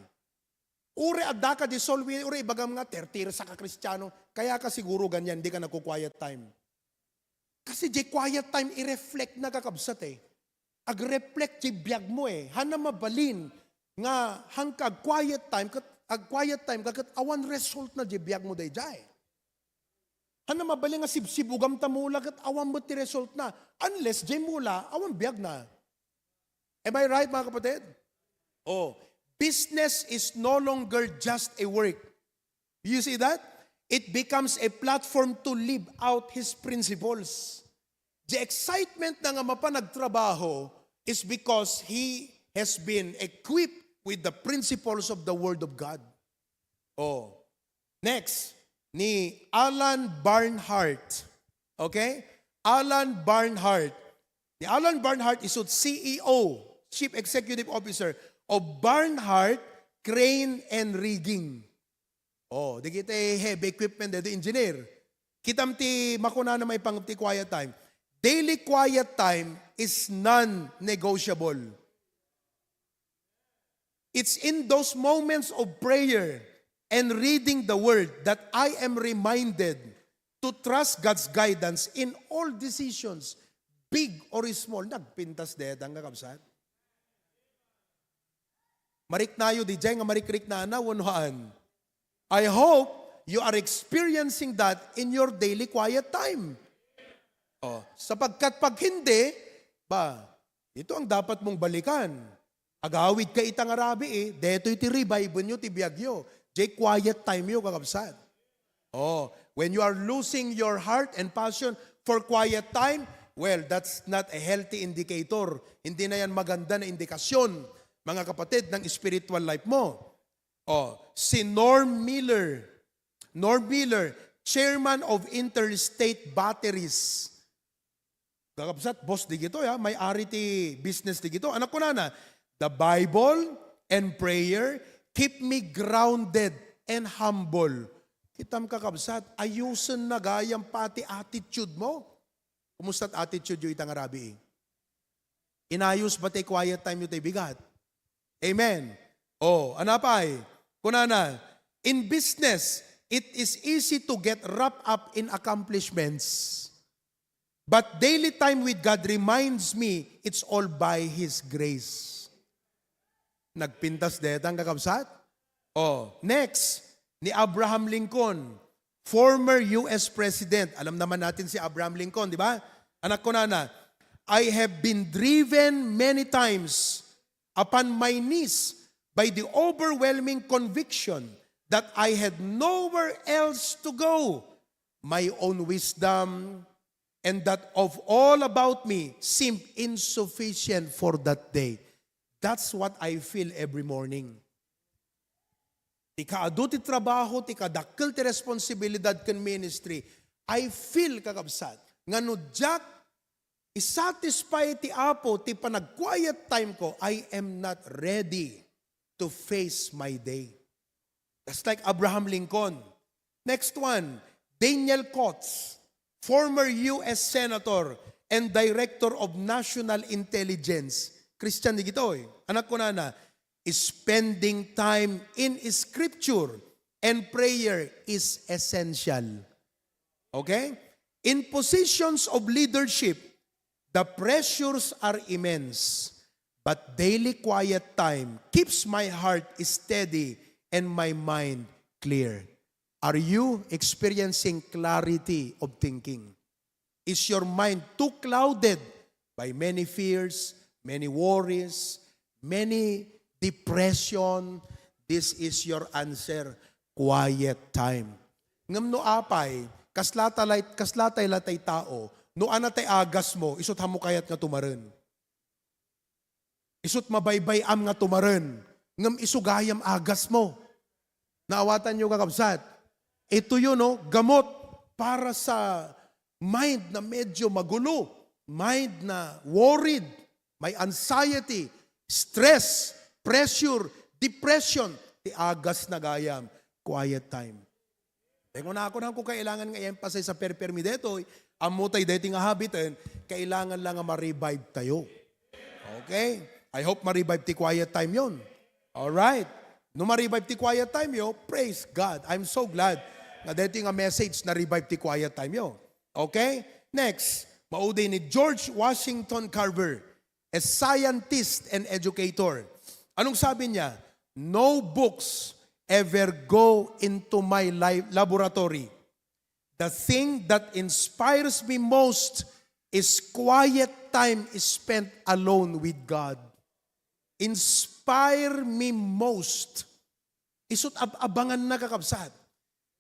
Uri adda ka di solwi, uri ibagam nga, "Tertira sa ka Kristiano, kaya ka siguro ganyan, di ka nagko-quiet time." Kasi di quiet time, i-reflect na, kakabsat, eh. Ag-reflect di biag mo, eh. Hana mabalin nga hangka ag-quiet time, kat, ag-quiet time ka, kat awan result na di biag mo dayjay. Hana mabalin nga sibsibugam ta mula, kat awan met ti result na. Unless di mula, awan biag na. Am I right, mga kapatid? Oh, business is no longer just a work. You see that? It becomes a platform to live out his principles. The excitement na nga mapan agtrabaho is because he has been equipped with the principles of the Word of God. Oh. Next, ni Alan Barnhart. Okay? Alan Barnhart. Ni Alan Barnhart is the C E O, Chief Executive Officer of Barnhart Crane and Rigging. Oh, di kita heavy equipment, dito engineer. Kitam ti makunana maipanggep ti quiet time. Daily quiet time is non-negotiable. It's in those moments of prayer and reading the word that I am reminded to trust God's guidance in all decisions, big or small. Nagpintas detang, kakabsat. Mariknayo di jay nga marikriknana, wenno haan. I hope you are experiencing that in your daily quiet time. Oh, sapagkat pag hindi, ba, ito ang dapat mong balikan. Agawid ka ita nga rabii, eh. Detoy ti revive nyo, ti biag yo. Jay quiet time yo, kakabsat. Oh, when you are losing your heart and passion for quiet time, well, that's not a healthy indicator. Hindi na yan maganda na indikasyon, mga kapatid, ng spiritual life mo. Oh, si Norm Miller. Norm Miller, chairman of Interstate Batteries. Kakabsat, boss di gito, ya. May ari ti business di gito. Anak ko nana, "The Bible and prayer keep me grounded and humble." Kitam, kakabsat, ayusen na gayam pati attitude mo. Kumusta attitude yo ita nga rabii? Inayos ba ti quiet time yo ti bigat? Amen. Oh, anapay? Kunana, "In business, it is easy to get wrapped up in accomplishments. But daily time with God reminds me it's all by His grace." Nagpintas detang, kakabsat? Oh, next, ni Abraham Lincoln, former U S President. Alam naman natin si Abraham Lincoln, di ba? Anak ko nana, "I have been driven many times upon my knees by the overwhelming conviction that I had nowhere else to go. My own wisdom and that of all about me seemed insufficient for that day." That's what I feel every morning. Ti kaadu ti trabaho, ti kadakkel ti responsibilidad ken ministry, I feel, kakabsat, nga no diak isatisfy ti Apo ti panag-quiet time ko, I am not ready to face my day. Just like Abraham Lincoln. Next one, Daniel Coats, former U S Senator and Director of National Intelligence. Christian di gitoy. Anak ko nana, "Spending time in scripture and prayer is essential." Okay? In positions of leadership, the pressures are immense, but daily quiet time keeps my heart steady and my mind clear. Are you experiencing clarity of thinking? Is your mind too clouded by many fears, many worries, many depression? This is your answer, quiet time. Ngem no apay, kasla ta lay-, kasla tay latay tao, no ana tay agas mo, isut' haanmo kayat nga tumaren. Isut' mabaybay-am nga tumaren, ngem isu gayam agas mo. Naawatan yo, kakabsat? Ito yun, no? Gamot para sa mind na medyo magulo, mind na worried, may anxiety, stress, pressure, depression. Ti agas na gayam, quiet time. Kaya kung ako nang kung kailangan nga i-emphasize sa perpermi detoy, ammo tay deti nga habiten, kailangan lang nga ma-revive tayo. Okay? I hope ma-revive ti quiet time yon. Alright. No ma-revive ti quiet time yo, praise God. I'm so glad nga deti nga message na-revive ti quiet time yo. Okay? Next, maudi ni George Washington Carver, a scientist and educator. Anong sabi niya? "No books ever go into my li-, laboratory. The thing that inspires me most is quiet time spent alone with God." Inspire me most. Isut' ab-abangan na, kakabsat.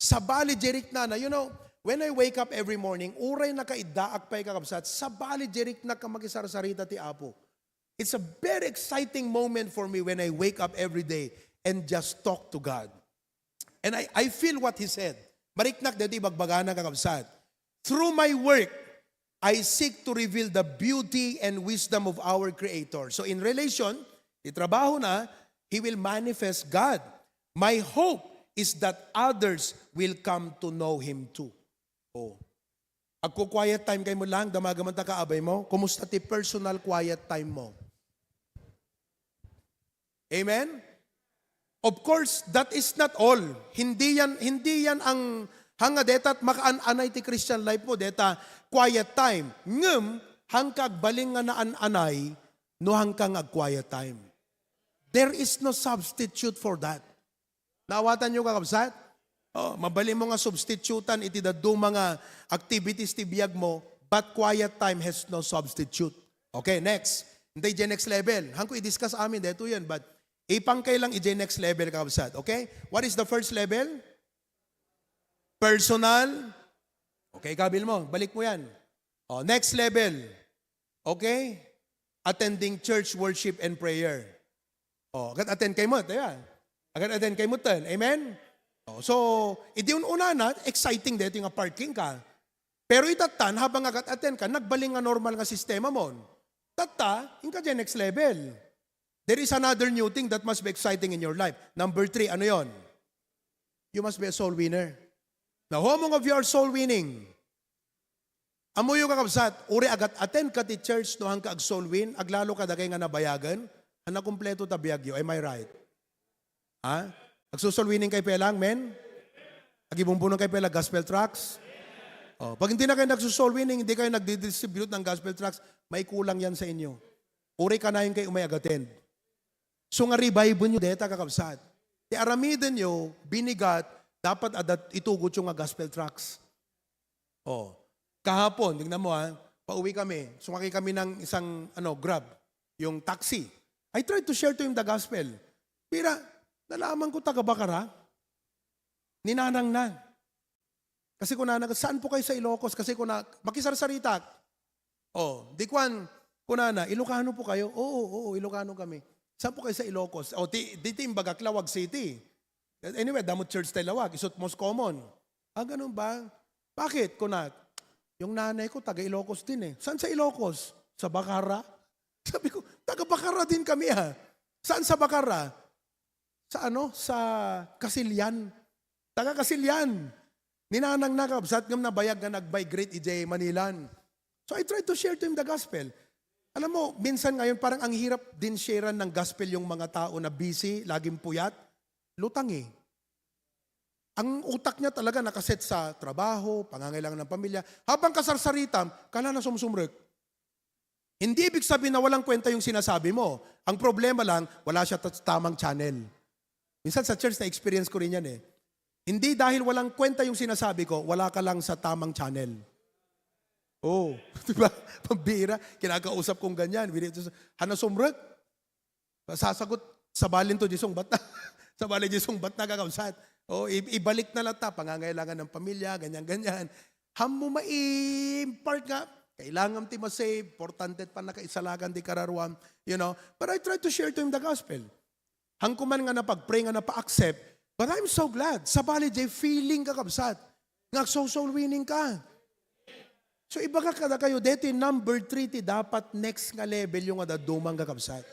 Sabali, di riknana. You know, when I wake up every morning, uray nakaiddaak pay, kakabsat, sabali, di riknak a makisarsarita ti Apo. It's a very exciting moment for me when I wake up every day and just talk to God. And I, I feel what he said. Mariknak daytoy ibagbagana, kakabsat. Through my work, I seek to reveal the beauty and wisdom of our Creator. So in relation, ti trabahona, he will manifest God. My hope is that others will come to know Him too. Oh. Agku-quiet time kay mo lang, damagan man ta kaabay mo. Kumusta ti personal quiet time mo? Amen? Of course, that is not all. Hindi yan, hindi yan ang hanga detat makaan-anay ti Christian life mo, deta quiet time. Ngem, hangka agbalin nga naan-anay, no hangka nga ag-quiet time. There is no substitute for that. Naawatan niyo, kakabsat? Oh, mabalin mo nga substitutan iti dadduma nga activities ti biag mo, but quiet time has no substitute. Okay, next. Intay diay next level. Hangko i-discuss amin, daytoy yan, but ipangkay lang idiay next level, kakabsat. Okay? What is the first level? Personal. Okay, kabil mo. Balik mo yan. Oh, next level. Okay? Attending church worship and prayer. Oh, agad-attend kay mo, tayo. Agad-attend kay mo, ten. Amen? Oh, so, idi un-unana, exciting daytoy nga parking ka. Pero itattan, habang agad-attend ka, nagbalin nga normal nga sistema mo. Tatta, inka diay next level. There is another new thing that must be exciting in your life. Number three, ano yon? You must be a soul winner. Now, how many of you are soul winning? Ammoyo, kakabsat, uray agad-attend ka ti church no hangka ag-soul win, aglalo kadagay nga nabayagen, a nakumpleto ta biagyo. Am I right? Ha? Agso-soul winning kay pay lang, men? Agibumbunong kay pay lang gospel tracts? Oh, pag hindi na kayo nagso-soul winning, hindi kayo nagdi-distribute ng gospel tracts, may kulang yan sa inyo. Uray kanayon kay umay ag-attend. So nga revive nyo deta, kakabsat. Ti aramiden nyo, binigat, dapat adat itugot yung nga gospel tracts. Oh, kahapon, tingnan mo ha, pauwi kami, sumakay kami ng isang ano, Grab, yung taxi. I tried to share to him the gospel. Pira, nalaman ko taga Bacara. Ninanang na. Kasi kunana, "Saan po kayo sa Ilocos?" Kasi kuna, makisarsaritak. Oh, di kuan, kunana, "Ilocano po kayo?" "Oo, oo, Ilocano kami." "Saan po kayo sa Ilocos?" Oh, ti, di ti imbagak Laoag City. Anyway, damo church tayo Laoag, isut most common. "Ah, ganun ba? Bakit?" Kuna, "Yung nanay ko, taga Ilocos din eh." "Saan sa Ilocos?" "Sa Bacara." Sabi ko, "Taga Bacara din kami ah." "Saan sa Bacara?" "Sa ano, sa Casilian." Taga Casilian. Ninanang na, kabsat, ngem nabayag nga nag-migrate idiay Manilan. So I tried to share to him the gospel. Alam mo, minsan ngayon parang ang hirap din sharean ng gospel yung mga tao na busy, laging puyat, lutangi. Ang utak niya talaga nakaset sa trabaho, pangangailangan ng pamilya. Habang kasarsaritam, kala na sumsumrek. Hindi ibig sabihin na walang kwenta yung sinasabi mo. Ang problema lang, wala siya ta-, tamang channel. Minsan sa church, na-experience ko rin yan eh. Hindi dahil walang kwenta yung sinasabi ko, wala ka lang sa tamang channel. Oh, di ba? Pambira, kinakausap kong ganyan. Bili ito sa, "Hana sumrek?" Sasagot, "Sabalin to, di sungbat na." Sabalin di sungbat na, kakabsat. Oh, i-, ibalik na lang ta, pangangailangan ng pamilya, ganyan, ganyan. Hammo ma-impart nga, kailangan ti ma-save, importante pa nakaisalagan di kararuam, you know. But I try to share to him the gospel. Hangko man nga napag-pray nga napa-accept, but I'm so glad. Sabali, jay feeling, kakabsat, nga agso-soul winning ka. So, ibaga kada kayo, dito yung number three ti dapat next nga level yung nga dadumang, kakabsat.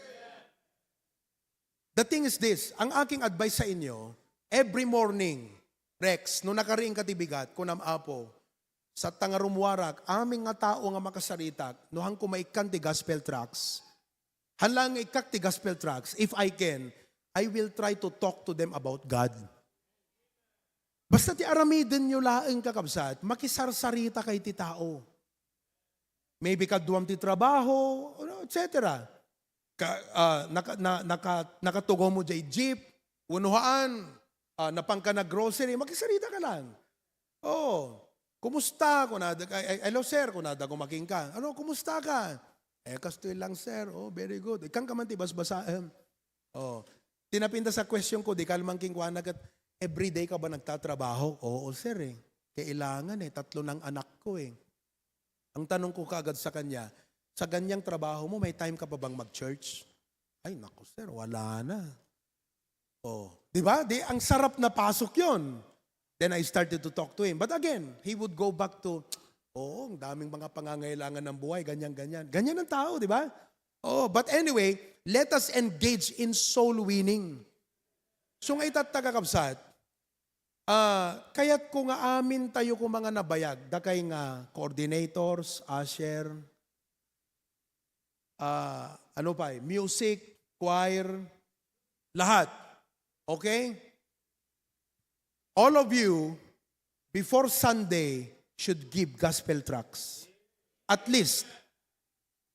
The thing is this, ang aking advice sa inyo, every morning, Rex, no nakariing ka ti bigat, kunam, "Apo, sa ta nga rummuarak, amin nga tao nga makasaritak, no hangko maikkan ti gospel tracts, han lang nga ikkak ti gospel tracts, if I can, I will try to talk to them about God." Basta ti aramiden nyo laeng, kakabsat, makisarsarita kay ti tao. Maybe kaduam ti trabaho, et cetera. Ka, ah, naka, na, naka, nakatugaw mo jay jeep, wenno haan, ah, napangka na grocery, makisarita ka lang. "Oh, kumusta?" Kuna, "Ay, ay, hello sir," kuna, "Dago making ka." "Ano, kumusta ka?" "Eh, kastoy lang sir." "Oh, very good." Ikkan ka man ti basbasaem. Oh, tinapinta sa question ko, di kalman king kuana ket, "Everyday ka ba nagtatrabaho?" "Oo, sir, eh. Kailangan, eh. Tatlo ng anak ko, eh." Ang tanong ko kaagad sa kanya, "Sa ganyang trabaho mo, may time ka pa bang mag-church?" "Ay, naku, sir, wala na." Oh, di ba? Di, ang sarap na pasok yon. Then I started to talk to him. But again, he would go back to, "Oo, ang daming mga pangangailangan ng buhay, ganyan, ganyan." Ganyan ang tao, di ba? Oh, but anyway, let us engage in soul winning. So, nga itatta, kakabsat, ah, kayat ko nga amin tayo ko mga nabayag, dakay nga coordinators, usher, ah, ano pa eh, music, choir, lahat. Okay? All of you, before Sunday, should give gospel tracts. At least,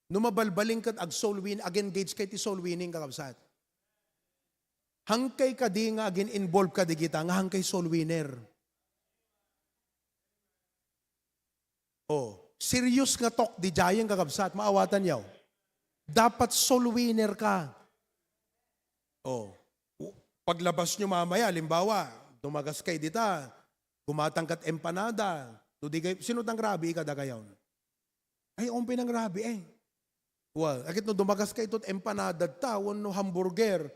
no mabalbalin ket ag-soul win, ag-engage kay ti soul winning, kakabsat. Hangkay kadi nga agin-involve ka digita, nga hangkay soul winner. Oh, serious nga talk di jayen, kakabsat, maawatan yaw. Dapat soul winner ka. Oh, paglabas nyo mamaya, halimbawa, dumagas kay dita, gumatang kat empanada, no di kay, sino tang rabi, ikada kayaw? Ay, umpay nang rabi eh. Well, agit no dumagas ka itot empanada ta, wenno hamburger,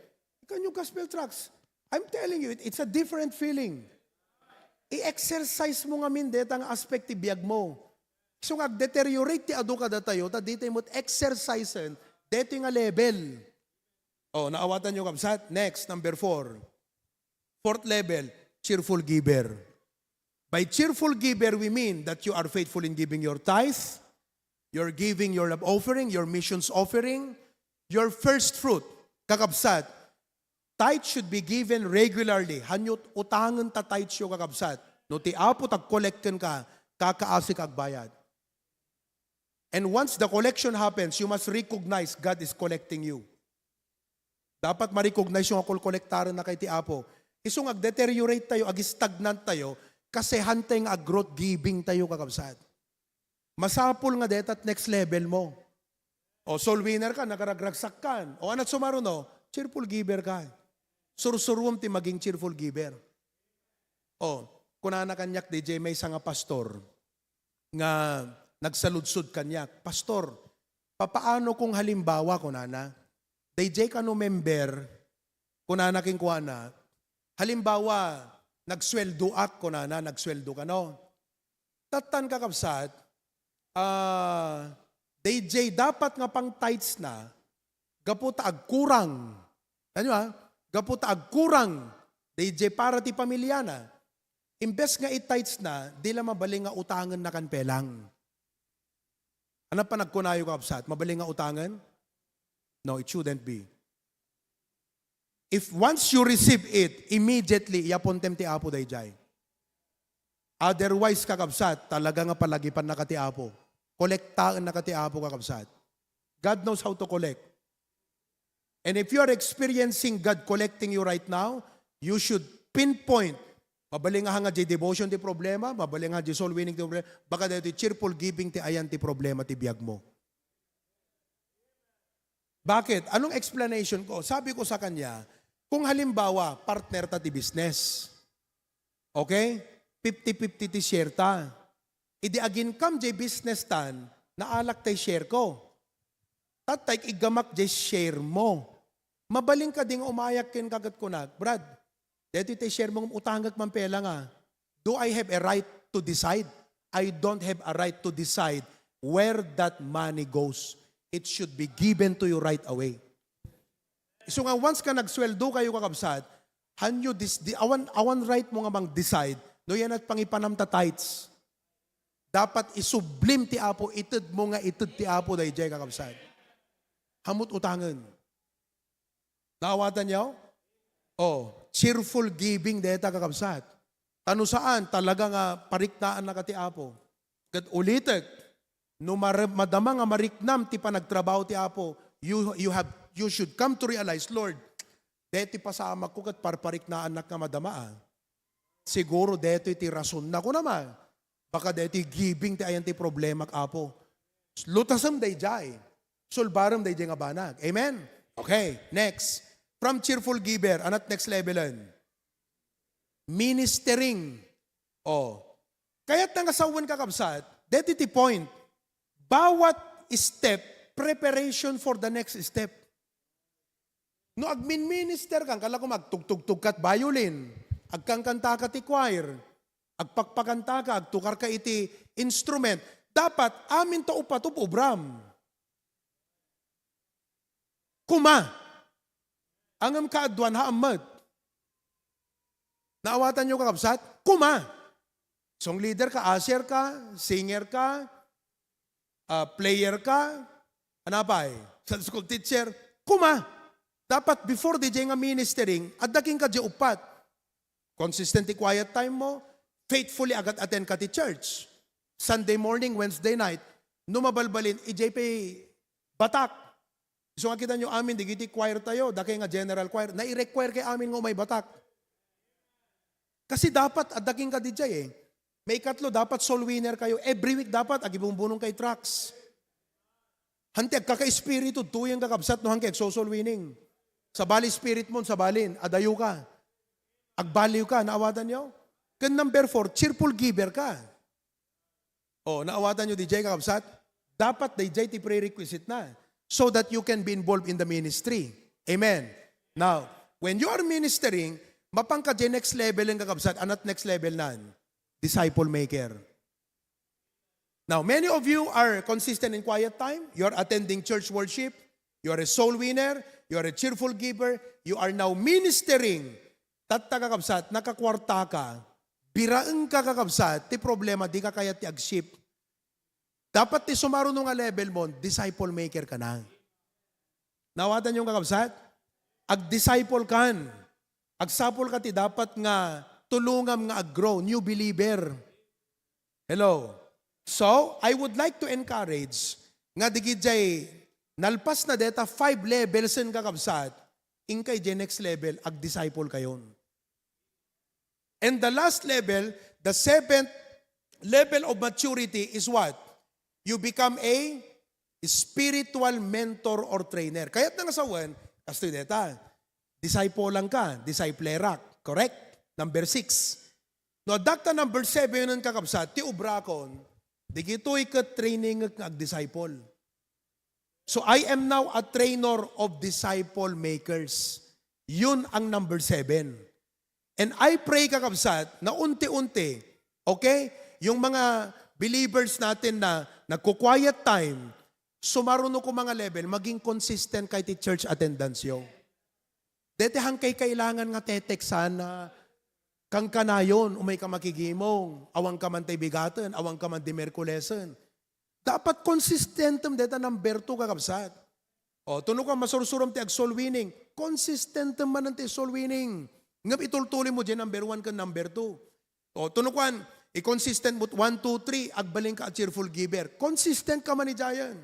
ikan yung gospel tracts. I'm telling you, it- it's a different feeling. I-exercise mo ngamin deta nga aspect ti biag mo. So nga, deteriorate ti adu kada tayo, ta dito mo exercisen, dito nga level. Oh, naawatan nyo, kabsat? Next, number four. Fourth level, cheerful giver. By cheerful giver, we mean that you are faithful in giving your tithe, you're giving your love offering, your missions offering, your first fruit. Kakabsat, tithe should be given regularly. Hanyo utangen ta tithes yo, kakabsat. No ti Apo tag-collect kenka, kakaasi ka agbayad. And once the collection happens, you must recognize God is collecting you. Dapat ma-recognize yung akolkolektaren na kay ti Apo. Isu nga ag-deteriorate tayo, ag-stagnant tayo, kasi hantay nga ag-growth giving tayo, kakabsat. Masapul nga detat next level mo. O soul winner ka, nakaragragsak kan. O anat sumaruno, cheerful giver ka. Sursuruem ti maging cheerful giver. O, kunana kaniak, D J, maysa nga pastor nga nagsaludsod kaniak, "Pastor, papaano kung halimbawa," kunana, "D J kano member," kunana kenkuana, "halimbawa, nagsweldoak," kunana, "nagsweldo kano." Tattan, kakabsat, ah, D J dapat nga pang tithes na, gapu ta agkurang. Ano, ah? Gapu ta agkurang, D J para ti pamiliana. Imbes nga i-tithes na, di la mabalin nga utangen na kan pelang. Ano pa nagkunayo, kabsat? Mabalin nga utangen? No, it shouldn't be. If once you receive it, immediately, iyapontem ti Apo dayjay. Otherwise, kakabsat, talaga nga palagipan na ka ti Apo. Kolektaen na ka ti Apo, kakabsat. God knows how to collect. And if you are experiencing God collecting you right now, you should pinpoint. Mabalin nga hanga di devotion ti problema, mabalin nga di soul winning ti problema, baka dahil cheerful giving ti ayan ti problema ti biag mo. Bakit? Anong explanation ko? Sabi ko sa kanya, kung halimbawa, partner ta ti business, okay? Fifty fifty ti share ta. Idi aginkam jay business tan, naalak tay share ko. Tatay, igamak jay share mo. Mabalin ka di nga umayak ken kagat kunak, "Brad, detoy tay share mo, utangek man pela nga." Do I have a right to decide? I don't have a right to decide where that money goes. It should be given to you right away. So nga, once ka nagsweldo kayo, kakabsat, hanyo dis, di, awan, awan right mo nga mang-decide, no yan at pangipanam ta tithes. Dapat isublim ti Apo, ited mo nga ited ti Apo, dayjay, kakabsat. Hamot utangen. Naawatan niyo? Oh, cheerful giving deta, kakabsat. Tano saan, talaga nga pariknaan na ka ti Apo. Ket ulitek, no mare-, madama nga mariknam ti panagtrabaho ti Apo, you, you have, you should come to realize, "Lord, deti pasamak ko ket parpariknaannak nga madama, ah. Siguro detoy ti rason na ko naman." Baka daytoy giving ti ayan ti problemak, Apo. Lutasem dayjay. Sulbarem dayjay nga banag. Amen? Okay, next. From cheerful giver, anat next levelen? Ministering. O, kayatna nga sawen, kakabsat, deti ti point. Bawat step, preparation for the next step. No agminminister ka, kala ko magtugtugtog kat violin, agkankanta ka ti choir, agpakpakanta ka, agtukar ka iti instrument, dapat amin ta uppat ubram. Kuma. Ngem kaaduan, haan met. Naawatanyo, kakabsat? Kuma. Song leader ka, usher ka, singer ka, ah, player ka, ano pay? Sunday school teacher, kuma. Dapat before diay nga ministering, adda kenka diay uppat. Consistent ti quiet time mo, faithfully agat-attend ka ti church. Sunday morning, Wednesday night, no mabalbalin, idiay pay batak. Isu nga kitanyo amin, digiti choir tayo, dakay nga general choir, nai-require kay amin nga umay batak. Kasi dapat, adda kenka didiay eh. Maikatlo, dapat soul winner kayo. Every week dapat, agibumbunong kay tracts. Hanti agkaka-espiritu, tuyeng, kakabsat, no hanti agso-soul winning. Sabali spirit mo, sabalin, adayo ka. Agbaliw ka, naawatanyo? Ken number four, cheerful giver ka. O, naawatanyo didiay, kakabsat? Dapat daydiay ti prerequisite na so that you can be involved in the ministry. Amen. Now, when you are ministering, mapanka diay next level, kakabsat. Anat next level nan? Disciple maker. Now, many of you are consistent in quiet time. You are attending church worship. You are a soul winner. You are a cheerful giver. You are now ministering. Tatta, kakabsat, nakakuarta ka. Biraeng ka, kakabsat, ti problema, di ka kayat ti ag-shift. Dapat ti sumaruno nga level mo, disciple maker ka na. Naawatanyo, kakabsat? Ag-disciple kan. Agsapul ka ti dapat nga tulongam nga ag-grow, new believer. Hello. So, I would like to encourage nga digidiay nalpas na deta five levels en, kakabsat, inkay diay next level, ag-disciple kayon. And the last level, the seventh level of maturity is what? You become a spiritual mentor or trainer. Kayatna nga sawen, kastoy deta. Disciple-an ka, disciplerak. Correct? Number six. No, adda ta number seven, kakabsat, ti ubrakon, digitoy ket training nga ag-disciple. So, I am now a trainer of disciple makers. Yun ang number seven. And I pray, kakabsat, na unti-unti, okay, yung mga believers natin na nagko-quiet time, sumaruno ko mga level, maging consistent kay ti church attendance yo. Dete hangkay kailangan nga teteksan na kangkanayon, umay ka makigimong, awan ka man tay bigaten, awan ka man di Merkulesen. Dapat konsistentem deta number two, kakabsat. O, tuno ka masursurom ti ag-soul winning, konsistentem manen ti soul winning. Ngem itultuloy mo diay number one ken number two. O, tuno kuan, i-consistent mo one, two, three, agbalin ka a cheerful giver. Consistent ka man idiayen.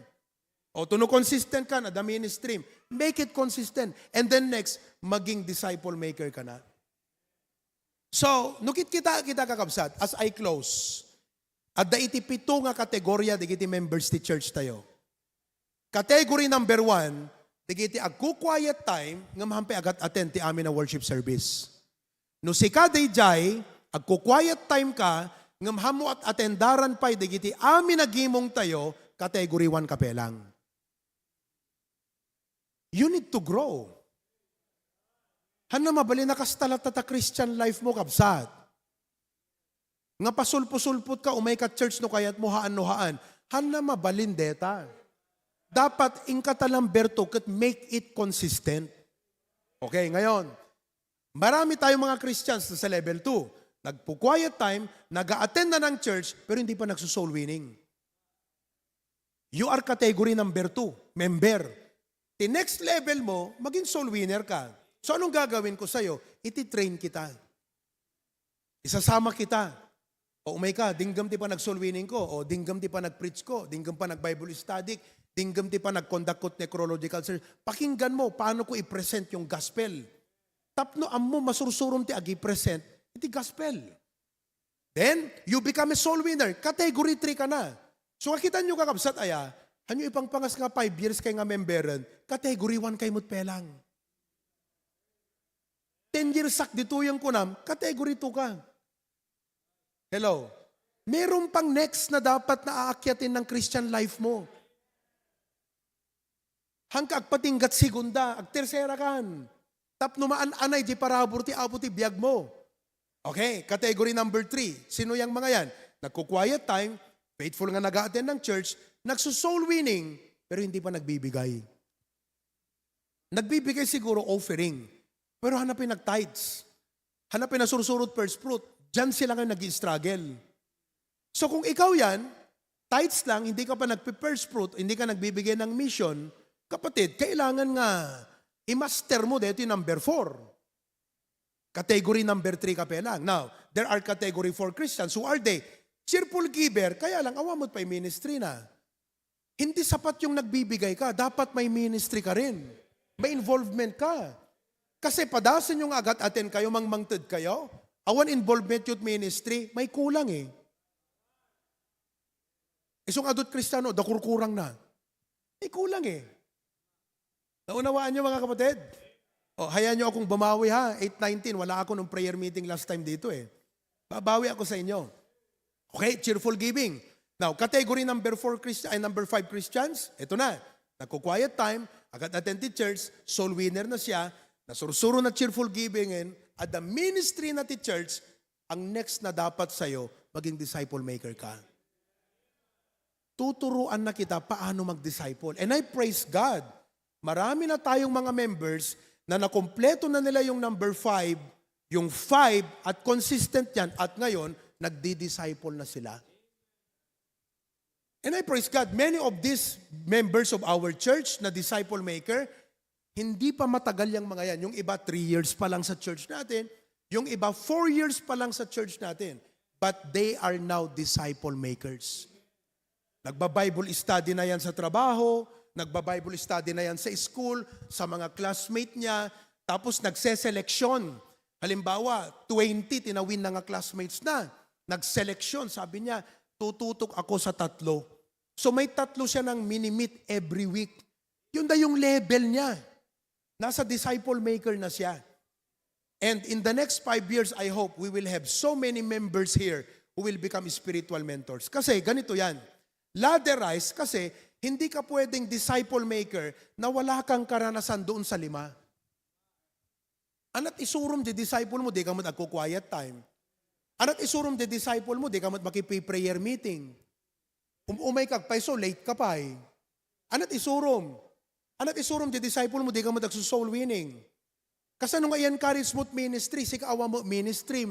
O, tuno consistent ka na, the ministry. Make it consistent. And then next, maging disciple maker ka na. So, no kitkita kita, kakabsat, as I close, adda iti pito nga kategoria dagiti members ti church tayo. Category number one, dagiti agko-quiet time ngem hampay agat-attend ti amin a worship service. No sika daydiay, agko-quiet time ka, ngem hammo at-attendaran pay dagiti amin a gimong tayo, category one ka pelang. You need to grow. Hanna mabalin a kasta latta ta Christian life mo, kabsat. Nga pasulpo-sulpot ka, umay ka church no kayat mo, haan no haan. Hanna mabalin deta. Dapat inka ta number two, ket make it consistent. Okay, ngayon, marami tayong mga Christians na sa level two. Nagpo-quiet time, nag-a-attend na ng church, pero hindi pa nagso-soul winning. You are category number two, member. Ti next level mo, maging soul winner ka. So, anong gagawin ko sa'yo? Iti-train kita. Isasama kita. O, umay ka, dinggem ti panag-soul winning ko, o dinggem ti panag-preach ko, dinggem panag-Bible study, dinggem ti panag-conduct ko ti necrological service. Pakinggan mo paano ko i-present yung gospel. Tapno ammo masursurom ti agi-present iti gospel. Then, you become a soul winner. Category three ka na. So, nakita nyo, kakabsat, aya, hanyo ipangpangas nga five years kay nga memberen, category one kay mo't pelang. Ten years ak ditoy ang kunam, category two ka. Hello? Meron pang next na dapat na aakyatin ng Christian life mo. Hangka agpatinggat segunda, agtersera kan. Tapno maan-anay di parabur ti Apo ti biag mo. Okay, category number three. Sino yang mga yan? Nagko-quiet time, faithful nga nag-attend ng church, nagso-soul winning, pero hindi pa nagbibigay. Nagbibigay siguro offering, pero hanapin nag-tithes. Hanapin na sursurot first fruit. Diyan sila ngayon nag-i-struggle. So kung ikaw yan, tithes lang, hindi ka pa nagpi-first fruit, hindi ka nagbibigay ng mission, kapatid, kailangan nga i-master mo dito yung number four. Category number three ka pa lang. Now, there are category four Christians. Who are they? Cheerful giver, kaya lang, awa mo't pay ministry na. Hindi sapat yung nagbibigay ka. Dapat may ministry ka rin. May involvement ka. Kasi padasan yung agat-attend kayo, mangmangted kayo. Awan involvement youth ministry, may kulang eh. Isong adult Kristiyano, dakurkurang na. May kulang eh. Naunawaan niyo, mga kapatid? O, hayaan niyo akong bumawi, ha. Eight nineteen, wala ako nung prayer meeting last time dito eh. Babawi ako sa inyo. Okay, cheerful giving. Now, category number four Christian, ay, number five Christians, ito na. Nagko-quiet time, agad attend ti church, soul winner na siya, nasursuro na cheerful giving, and at the ministry na ti church, ang next na dapat sa'yo, maging disciple maker ka. Tuturuan na kita paano mag-disciple. And I praise God, marami na tayong mga members na nakompleto na nila yung number five, yung five, at consistent yan, at ngayon, nagdi-disciple na sila. And I praise God, many of these members of our church na disciple maker, hindi pa matagal yang mga yan. Yung iba, three years pa lang sa church natin. Yung iba, four years pa lang sa church natin. But they are now disciple makers. Nagba-Bible study na yan sa trabaho, nagba-Bible study na yan sa school, sa mga classmate niya, tapos nagseseleksyon. Halimbawa, twenty tinawin na nga classmates na. Nagseleksyon, sabi niya, "Tututok ako sa tatlo." So may tatlo siya nang mini-meet every week. Yun na yung level niya. Nasa disciple maker na siya. And in the next five years, I hope we will have so many members here who will become spiritual mentors. Kasi ganito yan. Ladder rise kasi hindi ka pwedeng disciple maker na wala kang karanasan doon sa lima. Anat isurom di disciple mo, di ka met agko-quiet time. Anat isurom di disciple mo, di ka met makipi-prayer meeting. Um-, umay ka agpayso, late ka pay. Anat isurom. Anat isurom di disciple mo, di ka met agso-soul winning. Kasano nga i-encourage mo't ministry, sika awan met ministry.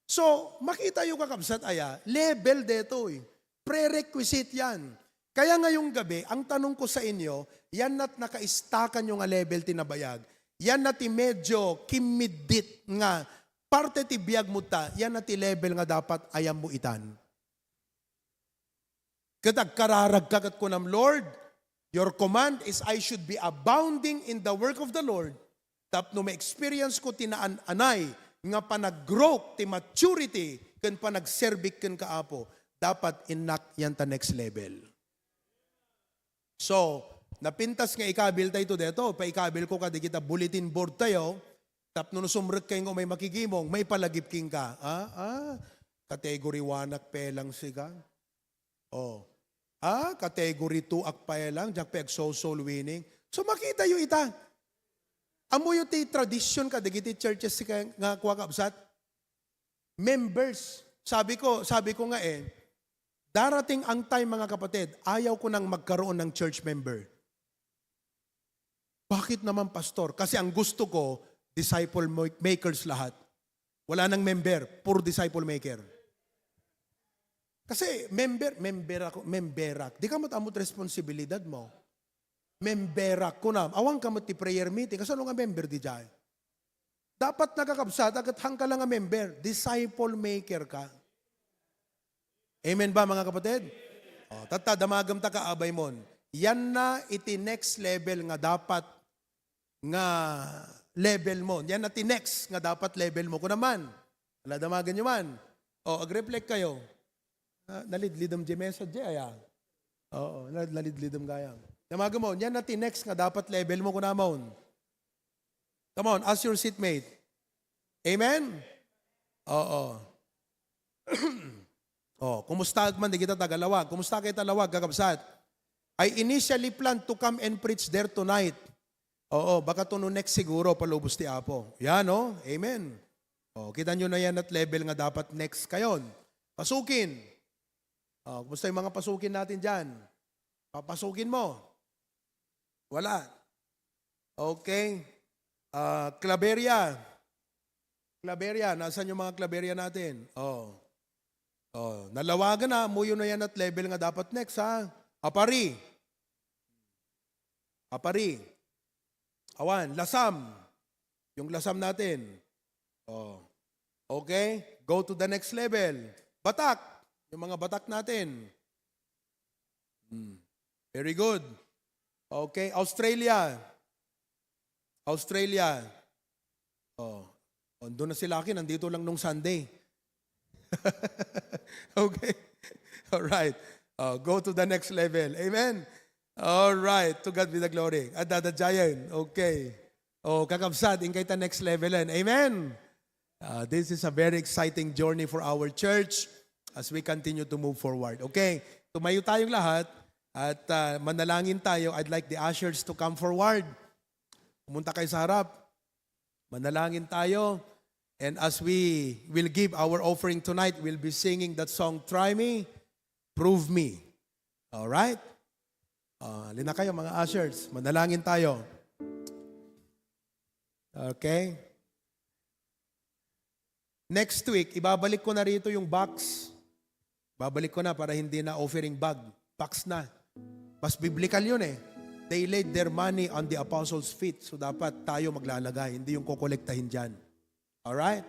So, makita yo, kakabsat, aya, level detoy. Prerequisite yan. Kaya ngayong gabi, ang tanong ko sa inyo, yan na't nakaistakan yo nga level ti nabayag. Yan na ti medyo kimmiddit nga parte ti biag mo ta, yan na ti level nga dapat ayam mo itan. Ket agkararag ka ket kunam, "Lord, your command is I should be abounding in the work of the Lord, tapno ma-experience ko ti naan-anay nga panag-grow ti maturity ken panagserbik kenka, Apo." Dapat innak yan ta next level. So, napintas nga ikabil tayo to deto, paikabil ko kadagita bulletin board tayo, tapno no sumrek kayo nga umay makigimong, maipalagip kenka. Ah, ah, category one ak pelang sika. Oh. Ah, category two ak pay lang, diak pay agso-soul winning. So, makita yo ita. Ammo yo ti tradition kadagiti churches nga kua, kabsat? Members. Sabi ko, sabi ko nga eh, darating ang time, mga kapatid, ayaw ko nang magkaroon ng church member. Bakit naman, Pastor? Kasi ang gusto ko, disciple mo-, makers lahat. Wala nang member, puro disciple maker. Kasi member, member ako, memberak. Di ka met amot responsibilidad mo. Memberak ko na. Awan ka met ti prayer meeting. Kasano nga member di jay? Dapat nakakabsat, agad hangka lang nga member. Disciple maker ka. Amen ba, mga kapatid? O, tatta, damagem ta ka, abay mon. Yan na iti next level nga dapat nga level mo. Yan na ti next nga dapat level mo. Kuna man, ala, damagen yo man. O, ag-reflect kayo. Ah, nalidlidem di message, eh, aya. Oo, nal-, nalidlidem gayam. Damagen mo, yan na ti next nga dapat level mo, kuna mo. Come on, ask your seatmate. Amen? Oo. Oh, kumusta man di kita tagalawag? Kumusta kita lawag, kakabsat? I initially plan to come and preach there tonight. Oo, baka to no next siguro, palubos ti Apo. Yan, no? Amen. Oh, kita nyo na yan at level nga dapat next kayon. Pasukin. Oh, kumusta yung mga pasukin natin dyan? Papasukin mo? Wala. Okay. Ah, Claveria. Claveria, nasaan yung mga Claveria natin? Oh. Oh, nalawagan na, muyo na yan at level nga dapat next, ha? Apari. Apari. Awan, Lasam. Yung Lasam natin. Oh. Okay? Go to the next level. Batak. Yung mga Batak natin. Hmm. Very good. Okay, Australia. Australia. Oh. Oh, doon na sila akin, nandito lang nung Sunday. Okay. All right. Oh, go to the next level. Amen. All right. To God be the glory. Adada Giant. Okay. Oh, kakabsat, ingkay ta next level yan. Amen. Uh, this is a very exciting journey for our church as we continue to move forward. Okay, tumayo tayong lahat at uh, manalangin tayo. I'd like the ushers to come forward. Pumunta kayo sa harap. Manalangin tayo. And as we will give our offering tonight, we'll be singing that song, "Try Me, Prove Me." All right? Uh, lina kayo, mga ushers. Manalangin tayo. Okay? Next week, ibabalik ko na rito yung box. Babalik ko na para hindi na offering bag. Box na. Mas biblical yun eh. They laid their money on the apostles' feet. So dapat tayo maglalagay, hindi yung kokolektahin dyan. Alright?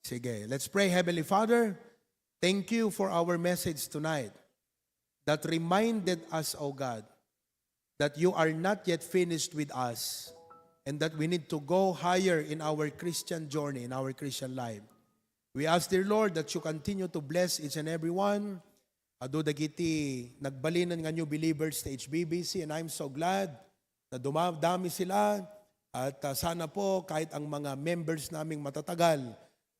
Sige, let's pray. Heavenly Father, thank you for our message tonight that reminded us, O God, that you are not yet finished with us and that we need to go higher in our Christian journey, in our Christian life. We ask, dear Lord, that you continue to bless each and every one. Adu dagiti nagbalinen nga new believers ti H B B C, and I'm so glad na dumadami sila. At ah, sana po kahit ang mga members naming matatagal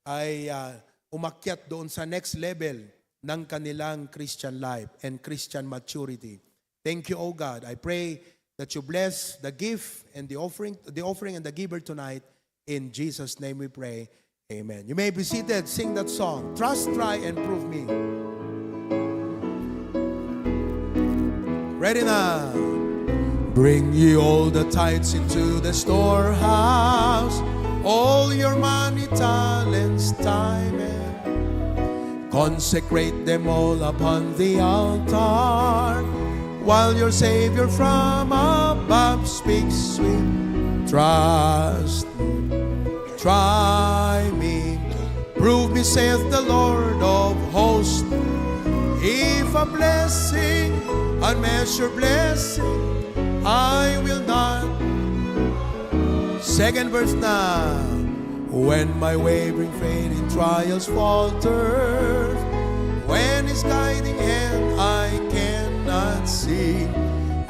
ay ah, umakyat doon sa next level ng kanilang Christian life and Christian maturity. Thank you, O God. I pray that you bless the gift and the offering, the offering and the giver tonight. In Jesus' name we pray. Amen. You may be seated. Sing that song. "Trust, try, and prove me." Ready now. "Bring ye all the tithes into the storehouse, all your money, talents, time, and consecrate them all upon the altar, while your Savior from above speaks sweet. Trust me, try me, prove me, saith the Lord of hosts. If a blessing, unmeasured blessing, I will not." Second verse na. "When my wavering faith in trials falters, when His guiding hand I cannot see,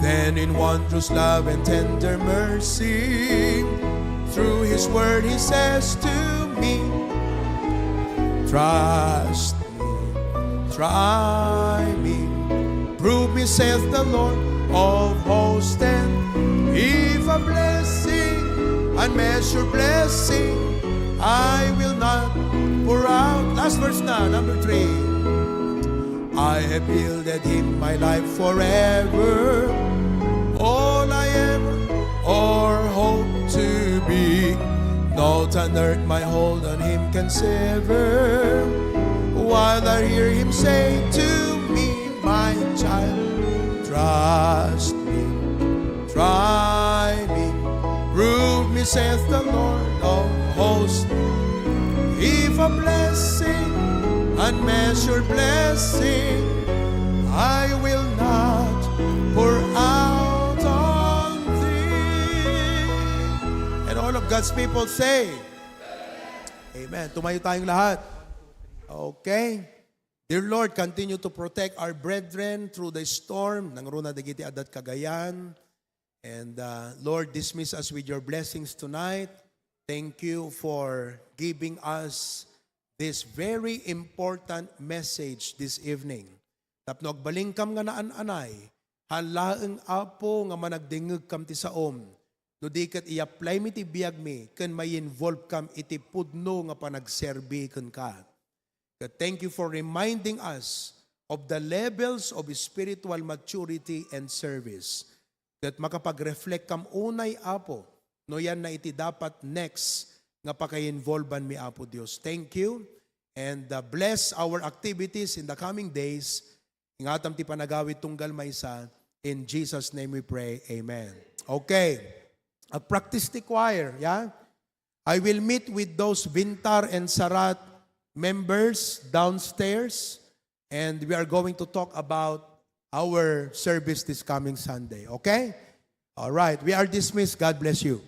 then in wondrous love and tender mercy, through His word He says to me, trust me, try me, prove me, saith the Lord of hosts, and if a blessing, unmeasured blessing, I will not pour out." Last verse na, number three. "I have yielded Him my life forever, all I ever or hope to be. Nought on earth my hold on Him can sever, while I hear Him say to me, my child, trust me, try me, prove me, saith the Lord of hosts. If a blessing, unmeasured blessing, I will not pour out on thee." And all of God's people say, Amen. Tumayo tayong lahat. Okay. Dear Lord, continue to protect our brethren through the storm. Nangruna dagiti adda Cagayan. And uh, Lord, dismiss us with your blessings tonight. Thank you for giving us this very important message this evening. Tapno agbalingkam nga naan-anay, haan laeng, Apo, nga managdengngegkam ti saom, no di ket i-apply mi ti biag mi ken ma-involve kam iti pudno nga panagserbi kenka. Ket thank you for reminding us of the levels of spiritual maturity and service. Ket makapag-reflect kam unay, Apo, no yan na iti dapat next nga pakainvolvean mi, Apo Dios. Thank you, and, uh, bless our activities in the coming days. Ingatam ti panagawid tunggal maysa. In Jesus' name we pray. Amen. Okay. Ag-practice ti choir, yeah? I will meet with those Vintar and Sarat members downstairs, and we are going to talk about our service this coming Sunday. Okay? All right. We are dismissed. God bless you.